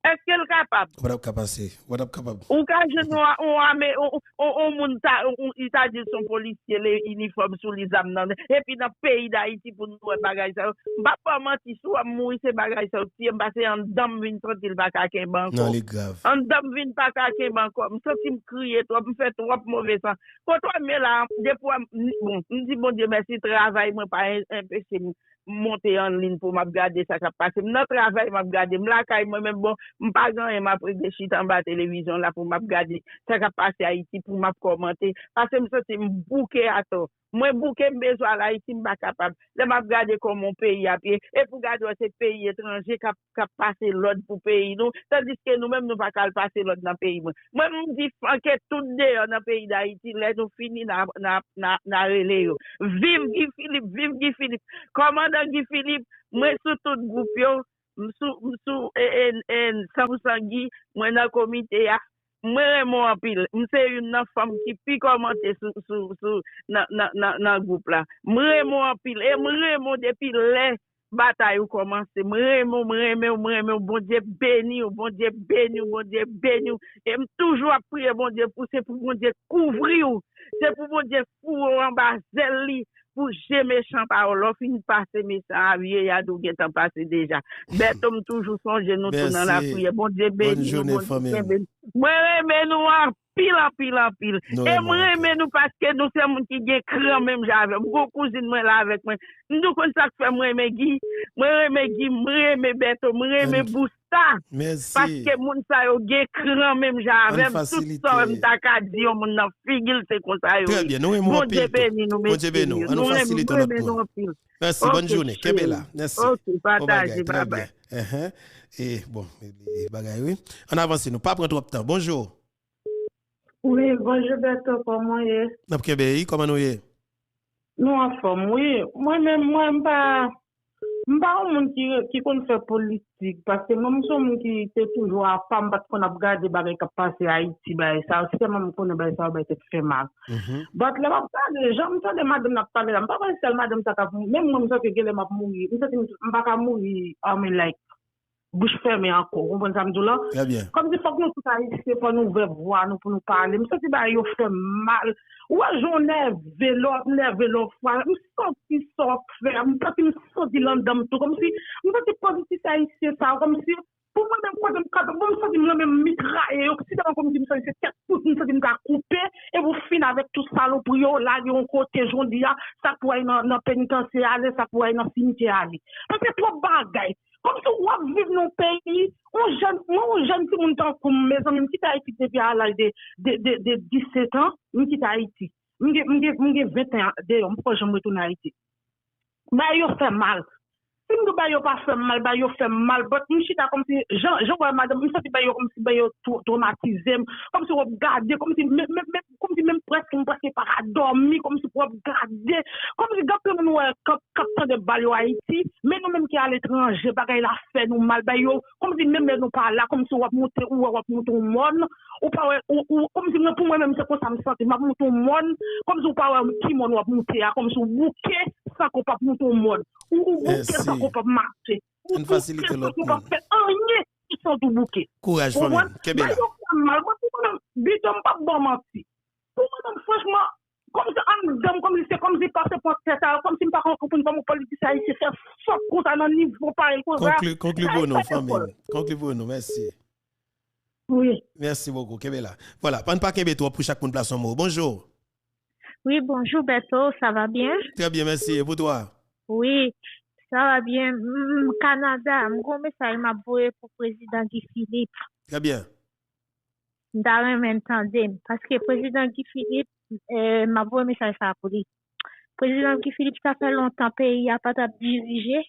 Èske l kapab? What up, Kapase? What up, kapab? Ou ka jwenn yon, yon ame, yon, yon, yon moun ta, yon, li ta di l se yon polisye, le inifòm sou li, zam nan, epi nan peyi Dayiti pou nou wè bagay sa yo. M p ap ba w manti, si w wè m mouri, se bagay sa yo k tiye m, paske anndan m vin santi l pa ka kenbe ankò. Non, li grav. Anndan m vin pa ka kenbe ankò. M santi m kriye twòp, m fè twòp move san. Kote w wè m ye la, depi w wè m, bon, m di Bondye mèsi, travay mwen pa en- enpeche m monte an liy pou m ap gade sa k ap pase. M nan travay, m ap gade. M lakay mwen menm, bon, m pa gen anyen m ap regle chita anba televizyon la pou m ap gade sa k ap pase Ayiti, pou m ap kòmante. Paske m santi m bouke atò. Mwen bouke, m bezwen al Ayiti, m pa kapab. Lè m ap gade kòman yon peyi ap ye, e pou gade wè se peyi etranje k ap k ap pase lòd pou peyi nou, tandiske nou menm nou pa ka al pase lòd nan peyi mwen. Mwen m di flanke tout deyò nan peyi Dayiti, lè nou fini n a, n a, n a, n a rele yo. Viv Guy Philippe, viv Guy Philippe. Kòmandan Guy Philippe, mwen sou tout gwoup yo, m sou, m sou e, e, e, san pou san Guy, mwen nan komite a. Mwen renmen w anpil. M se youn nan fanm ki pi kòmante sou, sou, sou, nan, nan, nan, nan gwoup la. Mwen renmen w anpil. E mwen renmen w depi lè batay ou kòmanse. Mwen renmen w, mwen renmen w, mwen renmen w. Bondye beni w, Bondye beni w, Bondye beni w. E m toujou ap priye Bondye pou se pou Bondye kouvri w. Se pou Bondye foure w anba zèl li pou je mechan pa w. Lè w fin pase mechan a, vye yad ou gentan pase deja. Bèto, m toujou sonje nou tou nan lapriyè. Bondye beni nou, Bondye kenbe nou. Mwen renmen nou anpil, anpil, anpil. E mwen renmen nou paske nou se moun ki gen kran menm jan avè m. Gon kouzin mwen la avèk mwen. M di w konn sa k fè mwen renmen Guy? Mwen renmen Guy, mwen renmen Bèto, mwen renmen Busta. Paske moun sa yo gen kran menm jan avè m. Tout sa w wè m ta ka di yon moun nan figi l, se konsa yo ye. Bondye beni nou, mesye. Nou renmen, mwen renmen nou anpil. Mèsi, bòn jounen. Kenbe la. Mèsi. Ok, pataje, babay. E, bon, e, bagay, wi. Ann avanse, nou pa pran twòp tan. Bonjou. Wi, bonjou, Bèto, kòman w ye? N ap kenbe, wi, kòman nou ye? Nou anfòm, wi. Mwen menm, mwen, m pa, m pa yon moun ki, ki konn fè politik, paske mwen, m se yon moun ki te toujou apa, m pa t konn ap gade bagay k ap pase Ayiti, bagay sa yo. Se sèlman m konnen bagay sa yo, bagay tèt fè mal. But lè m ap gade, jan m tande madanm nan ap pale la, m pa kwè se sèl madanm sa k ap mouri. Menm mwen, m santi genlè m ap mouri. M santi m, m pa ka mouri, I mean, like, bouch fèmen ankò. Ou konprann sa m di w la? Kòmsi fòk nou tout Ayisyen fò nou ouvè vwa nou pou nou pale. M santi bagay yo fè m mal. Ou wè jan w nève, lè w ap nève, lè w fwa, m santi sa w ap fè a, m santi m soti l anndan m tou. Kòmsi m santi politisyen ayisyen sa yo, kòmsi pou mwen menm kote m kanpe, bon, m santi m renmen mitraye yo, si se pa kòmsi m santi se tèt tout, m santi m ka koupe, epi w fin avèk tout salopri yo, lage yon kote jodi a, sa k pou al nan, nan penitansye ale, sa k pou al nan simityè ale. Paske twòp bagay. Kòmsi w ap viv nan yon peyi, yon jèn, mwen, yon jèn timoun tankou m, mezanmi, m kite Ayiti depi a laj de, de, de, de disèt an, m kite Ayiti. M gen, m gen, m gen venteyen deyò, m poko janm retounen Ayiti. Bagay yo fè mal. Si m di w bagay yo pa fè m mal, bagay yo fè m mal, but m chita kòmsi, jan, jan w wè madanm, m santi bagay yo kòmsi bagay yo tro-, twomatize m, kòmsi w ap gade, kòmsi menm, menm, menm, kòmsi menm prèske, m prèske pa ka dòmi, kòmsi w ap gade, kòmsi gen anpil moun w wè k ap, k ap tande bal yo Ayiti, men nou menm ki aletranje, bagay la fè nou mal, bagay yo, kòmsi menm lè nou pa la, kòmsi w ap moute, ou wè w ap moute yon mòn, ou pa wè, ou, ou, kòmsi mwen, pou mwen menm, se konsa m santi, m ap moute yon mòn, kòmsi w pa wè ki mòn w ap moute a, kòmsi w bouke, sanke w p ap moute yon mòn, ou, ou bouke, sanke w p ap mache, ou bouke, sanke w p ap fè anyen, ou santi w bouke. Kouraj, fanmi m. Kenbe la. Bagay yo fè m mal, mwen, pou mwen menm, Bèto, m p ap ba w manti. Pou mwen menm, franchman, kòmsi anndan m, kòmsi se kòmsi pase pran tèt a, kòmsi m pa konprann kòman politisyen ayisyen fè sòt konsa nan nivo parèy konsa. Konkli, konkli pou nou, fanmi m. Konkli pou nou, mèsi. Wi. Mèsi bokou, kenbe la. Vwala, ann pa kenbe twòp pou chak moun plase yon mo. Bonjou. Wi, bonjou, Bèto, ça va bien? Très bien, merci. Et pour toi? Wi, ça va bien. M, m Kanada, m gon mesaj m ap voye pou prezidan Guy Philippe. Très bien. M ta renmen l tande m, paske prezidan Guy Philippe, eh, m ap voye mesaj sa a pou li. Prezidan Guy Philippe, sa fè lontan peyi a pa t ap dirije,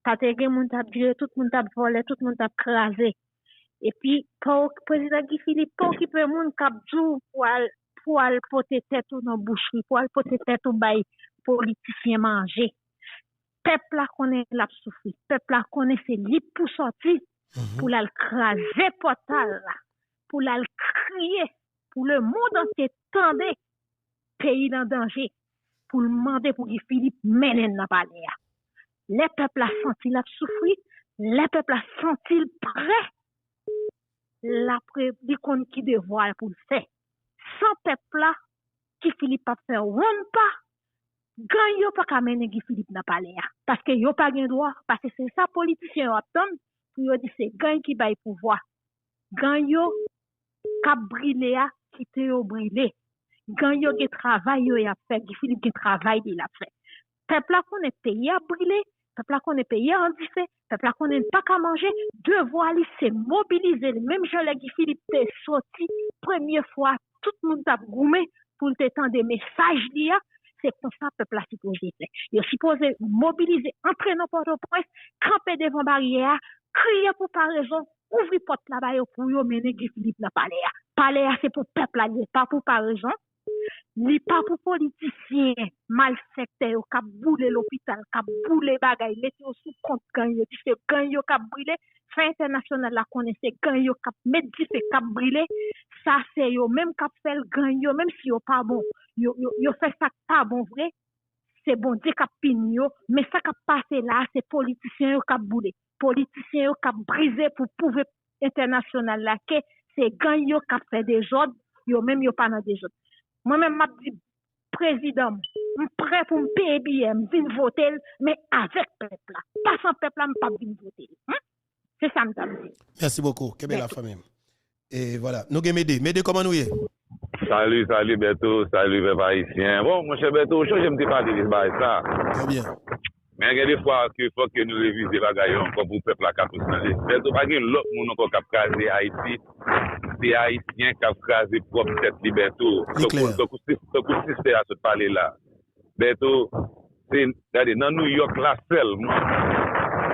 pa te gen moun t ap dirije, tout moun t ap vòlè, tout moun t ap kraze. Epi pa prezidan Guy Philippe pa okipe moun k ap di w pou al pou al pote tèt ou nan bouchri, pou al pote tèt ou bay politisyen manje. Pèp la konnen l ap soufri. Pèp la konnen se li pou sòti pou l al kraze pòtal la, pou l al kriye, pou lemonn antye tande peyi l an danje, pou l mande pou Guy Philippe mennen l nan palè a. Lè pèp la santi l ap soufri, lè pèp la santi l prè, l ap li konn ki devwa l pou l fè. San pèp la, Guy Philippe p ap fè wonn pa. Gang yo pa ka mennen Guy Philippe nan palè a. Paske yo pa gen dwa, paske se sa politisyen yo ap tann pou yo di se gang ki bay pouvwa. Gang yo k ap brile a, kite yo brile. Gang yo gen travay yo y ap fè, Guy Philippe gen travay li l ap fè. Pèp la konnen peyi a brile, pèp la konnen peyi a an dife, pèp la konnen l pa ka manje. Devwa li se mobilize li. Menm jan lè Guy Philippe te soti premye fwa, tout moun t ap goumen pou l te tande mesaj li a. Se konsa pèp la sipoze fè. Yo sipoze mobilize, antre nan Pòtoprens, kanpe devan baryè a, kriye pou parezon, ouvri pòt la ba yo pou yo mennen Guy Philippe nan palè a. Palè a se pou pèp la li ye, pa pou parezon. Li pa pou politisyen malfektè yo k ap boule lopital, k ap boule bagay, mete yo sou kont gang yo, di se gang yo k ap brile. Fè entènasyonal la konnen se gang yo k ap met dife, k ap brile. Sa se yo menm k ap fè l, gang yo, menm si yo pa bon, yo, yo, yo fè sa k pa bon vre, se Bondye k ap pini yo. Men sa k ap pase la a, se politisyen yo k ap boule. Politisyen yo k ap brize pou pwouve entènasyonal la ke se gang yo k ap fè dezòd, yo menm yo pa nan dezòd. Mwen menm m ap di prezidan m, m prè pou m peye biyè m vin vote l, men avèk pèp la. Pa san pèp la, m p ap vin vote l. Hmm? Se sa m t ap di. Mèsi bokou. Kenbe la, fanmi m. E vwala. Nou gen Mede. Mede, kòman nou ye? Salut, salut Bertho, salut pèp ayisyen. Bon, monchè Bertho, ou chonje m te pale de bagay sa. Trè byen. Men gen de fwa ke fòk ke nou revize bagay yo ankò pou pèp la ka konsyante. Bertho, pa gen lòt moun ankò k ap kraze Ayiti. Se Ayisyen k ap kraze pwòp tèt li, Bertho. Li klè. Tankou, tankou, tankou sistè a sot pale la. Bertho, se, gade, nan New York la sèlman.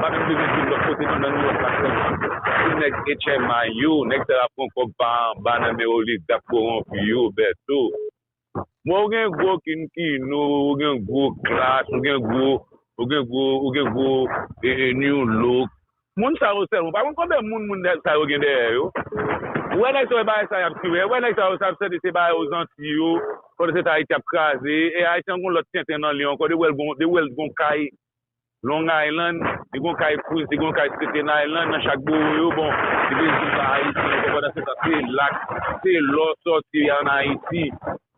Pa menm bezwen di lòt kote, non, nan New York la sèlman. Se nèg H M I yo, nèg sa yo ap pran kòb pa anba nan men oligak kowonpi yo, Bertho. Mwen, ou gen gwo kinkino, ou gen gwo klas, ou gen gwo, ou gen gwo, ou gen gwo, e, e, New Look. Moun sa yo sèlman, ou pa konn konbyen moun, moun sa yo gen dèyè yo. Ou wè nèg sa yo, bagay sa y ap tire. Ou wè nèg sa yo, sa ap sèvi se bagay yo zanti yo. Pandan se tan Ayiti ap kraze. E Ayiti an gon lòt tenten nan li ankò. Depi w wè l gon, depi w wè l gon kay Long Island, li gon kay Queens, li gon kay Staten Island, nan chak bowo yo, bon, li vin di l pa Ayiti ankò. Pandan se tan, se lak, se lò sòti ann Ayiti.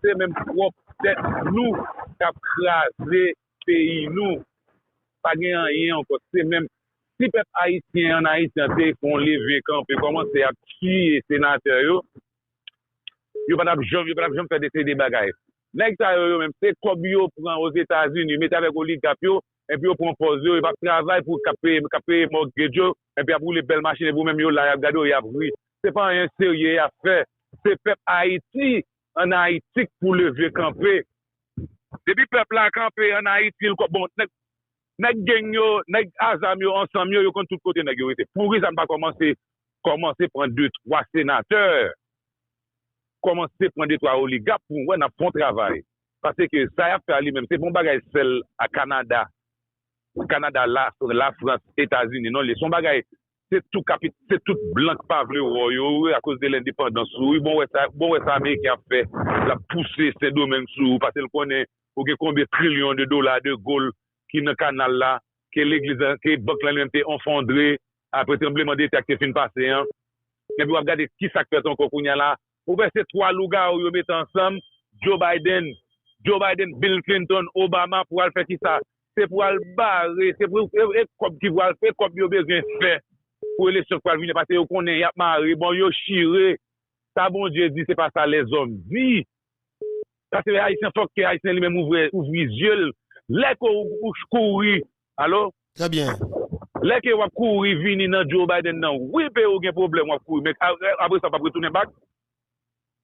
Se menm pwòp tèt nou k ap kraze peyi nou. Pa gen anyen ankò. Se menm, si pèp ayisyen ann Ayiti an te fè yon leve kanpe, kòmanse ap tiye senatè yo, yo pa t ap janm, yo pa t ap janm fè de seri de bagay. Nèg sa yo, yo menm, se kòb yo pran Ozetazini, mete avèk oligak yo, epi yo pran pòz yo, yo p ap travay pou k ap peye, k ap peye mortgage yo, epi y ap woule bèl machin, epi ou menm yo la, y ap gade w, y ap ri. Se pa anyen serye y ap fè. Se pèp Ayiti ann Ayiti k pou leve kanpe. Depi pèp la kanpe ann Ayiti, l kò-, bon, nèg, nèg gang yo, nèg a zam yo, ansanm yo, yo konn tout kote nèg yo rete. Poukisa n pa kòmanse, kòmanse pran de, twa senatè, kòmanse pran de, twa oligak pou n wè n ap fè yon travay. Paske sa y ap fè a li menm, se pa yon bagay sèl a Kanada. Kanada, la, Lafrans, Etazini, non, li se yon bagay, se tout kapit-, se tout blan k pa vle wè w yo, wi, akoz de lendepandans ou, wi, bon, wè sa, bon, wè sa Ameriken ap fè, l ap pouse Sendomeng sou ou, paske l konnen ou gen konbyen trilyon de dola de gold ki nan kanal la, ke legliz la, ke bank lan li menm te efondre, apre tranbleman de tè k te fin pase an. Epi w ap gade ki sa k fèt ankò kounye a la. Ou wè se twa lougawou yo mete ansanm, Joe Biden, Joe Biden, Bill Clinton, Obama pou al fè kisa? Se pou al bare, se pou, e, e kòb ki pou al, e kòb yo bezwen fè pou eleksyon k pral vini, paske yo konnen y ap mare, bon, yo chire. Sa Bondye di, se pa sa lèzòm di. Paske Ayisyen, fòk ke Ayisyen li menm ouvri, ouvri zye l. Lè ke w, ou kouri, alo? Trè byen. Lè ke w ap kouri vini nan Joe Biden nan, wi, peyi w gen pwoblèm, w ap kouri. Men a-, apre sa, w p ap retounen bak.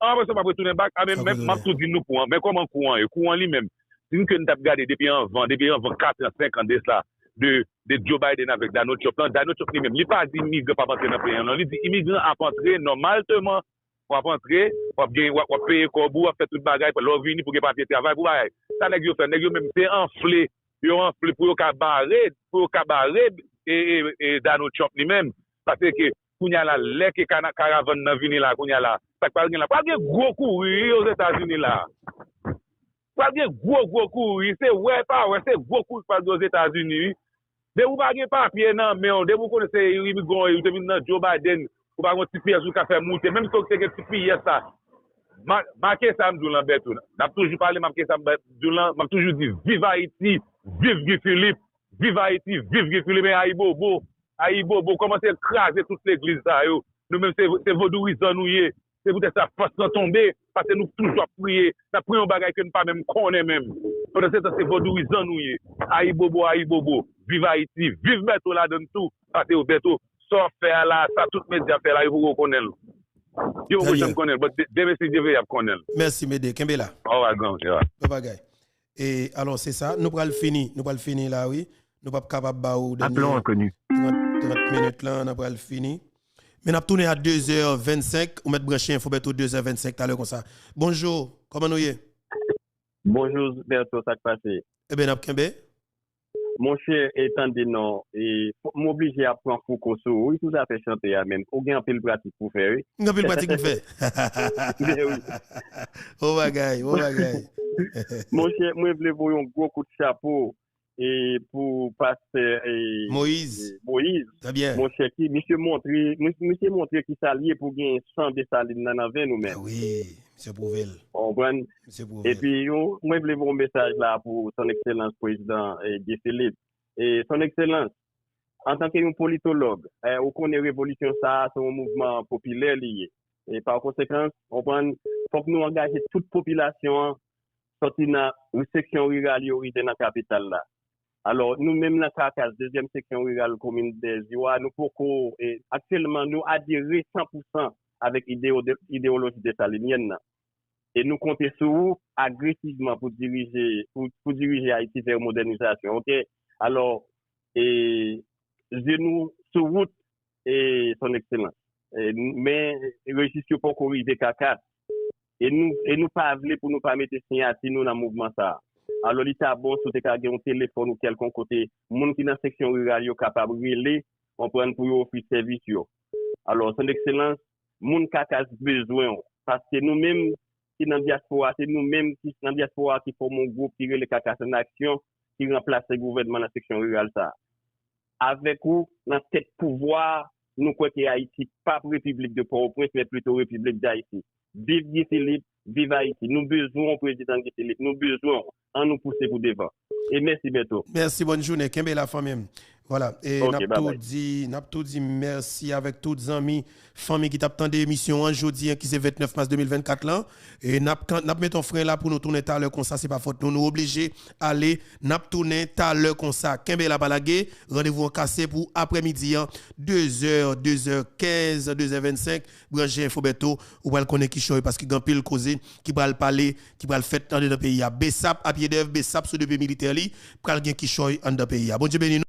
Apre sa, w p ap retounen bak. A, men, men, m ap tou di nou kou an. Men kòman kou an ye? Kou an li menm, si n ke n t ap gade depi anvan, depi anvan kat an, senk an de sa, de de Joe Biden avèk Donald Trump lan, Donald Trump li menm, li pa di imigran p ap antre nan peyi an non, li di imigran ap antre nòmalteman, w ap antre, w ap gen, w ap, w ap peye kòb ou, w ap fè tout bagay, lè w vini pou gen papye travay, pou bagay. Sa nèg yo fè, nèg yo menm se anfle, yo anfle pou yo ka bare, pou yo ka bare e, e, e Donald Trump li menm. Paske kounye a la, lè ke kana-, karavàn nan vini la, kounye a la, sa k pral gen la? Pral gen gwo kouri wi Ozetazini la. Pral gen gwo, gwo kouri. Se wè pa wè, se gwo kouri k pral gen Ozetazini wi. Depi w pa gen papye nan men w, depi w konnen se imigran w ye, ou te vin nan Joe Biden, ou pa gen ti pyès ou ka fè moute, menm si w te gen ti pyès la. Ma-, make sa m di w Lanbèto, n ap toujou pale, make sa m di w lan, m ap toujou di, viv Ayiti, viv Guy Philippe, viv Ayiti, viv Guy Philippe, men ayibobo, ayibobo, kòmanse kraze tout legliz sa yo. Nou menm se, se vodourizan nou ye. Se poutèt sa fòs lan tonbe, paske nou toujou ap priye, n ap priye yon bagay ke nou pa menm konnen menm. Pandan se tan, se vodourizan nou ye. Ayibobo, ayibobo. Viv Ayiti, viv Bèto ladann tou, paske yo Bèto, sa w ap fè a la, sa tout medya ap fè la, yo poko konnen l. Yo poko janm konnen l, but de-, demen si Dye vle, y ap konnen l. Mèsi, Mede. Kenbe la. Alright, grand, yeah. Bon bagay. E, alò, se sa. Nou pral fini. Nou pral fini la, wi. Nou p ap kapab ba ou dènye trant, trant minit lan, n ap pral fini. Men n ap tounen a de zè vennsenk. Ou mèt branche Enfo Bèto de zè vennsenk talè konsa. Bonjou, kòman nou ye? Bonjou, Berto, sa k pase? Ebyen, n ap kenbe. Monchè, e tande non, e, fò, m oblije ap pran Fouco sou ou, wi, sou zafè chante a menm. Ou gen anpil pratik pou fè, wi. M gen anpil pratik pou fè. Ben wi. Bon bagay, bon bagay. Monchè, mwen vle voye yon gwo kout chapo e pou pastè e, Moyiz. E, Moyiz. Trè byen. Monchè, ki misye montre, mis-, misye montre kisa l ye pou gen san Desalin nan nan venn ou menm. Wi, misye pwouve l. Ou konprann? Misye pwouve l. Epi, yo, mwen vle voye yon mesaj la pou Son Ekselans Prezidan e, Guy Philippe. E, Son Ekselans, antanke yon politològ, e, ou konnen revolisyon sa a, se yon mouvman popilè li ye. E, pa konsekan, ou konprann, fòk nou angaje tout popilasyon an, sòti nan seksyon riral yo rive nan kapital la. Alò, nou menm nan Kakas, dezyèm seksyon riral komin Dèzyo a, nou poko, e, aktyèlman, nou adere san pou san avèk ideyo-, ideyoloji desalinyèn nan. E nou konte sou ou agresivman pou dirije, pou, pou dirije Ayiti vè modènizasyon, oke? Alò, e, je nou sou wout e, Son Ekselans. E, men rejis yo poko rive Kakas. E nou, e nou pa vle pou nou pa mete siyati nou nan mouvman sa a. Alò, li ta bon si w te ka gen yon telefòn ou kèlkonk kote moun ki nan seksyon riral yo kapab rele, konprann, pou yo ofri sèvis yo. Alò, Son Ekselans, moun Kakas bezwen w. Paske nou menm ki nan dyaspora, se nou menm ki nan dyaspora ki fòme yon gwoup ki rele Kakas an Aksyon, ki ranplase gouvènman nan seksyon riral sa a. Avèk ou nan tèt pouvwa a, nou kwè ke Ayiti p ap Repiblik de Pòtoprens, men plito Repiblik Dayiti. Viv Guy Philippe, viv Ayiti. Nou bezwen yon prezidan Guy Philippe, nou bezwen w. Ann nou pouse pou devan. E mèsi, Berto. Mèsi, bòn jounen. Kenbe la, fanmi m. Vwala. E n ap tou di, n ap tou di mèsi avèk tout zanmi, fanmi ki t ap tande emisyon an jodi an, ki se vennèf mas de mil vennkat lan. E n ap kan-, n ap met yon fren la pou nou tounen talè konsa, se pa fòt nou, nou oblije ale. N ap tounen talè konsa. Kenbe la, pa lage. Randevou an kase pou aprèmidi an, de zè, de zè kenz, de zè vennsenk. Branche Enfo Berto, ou pral konnen kichòy, paske gen anpil koze ki pral pale, ki pral fèt anndan peyi a. Besap, a pye dèv, Besap sou de pye militè li, pral gen kichòy anndan peyi a. Bondye beni nou.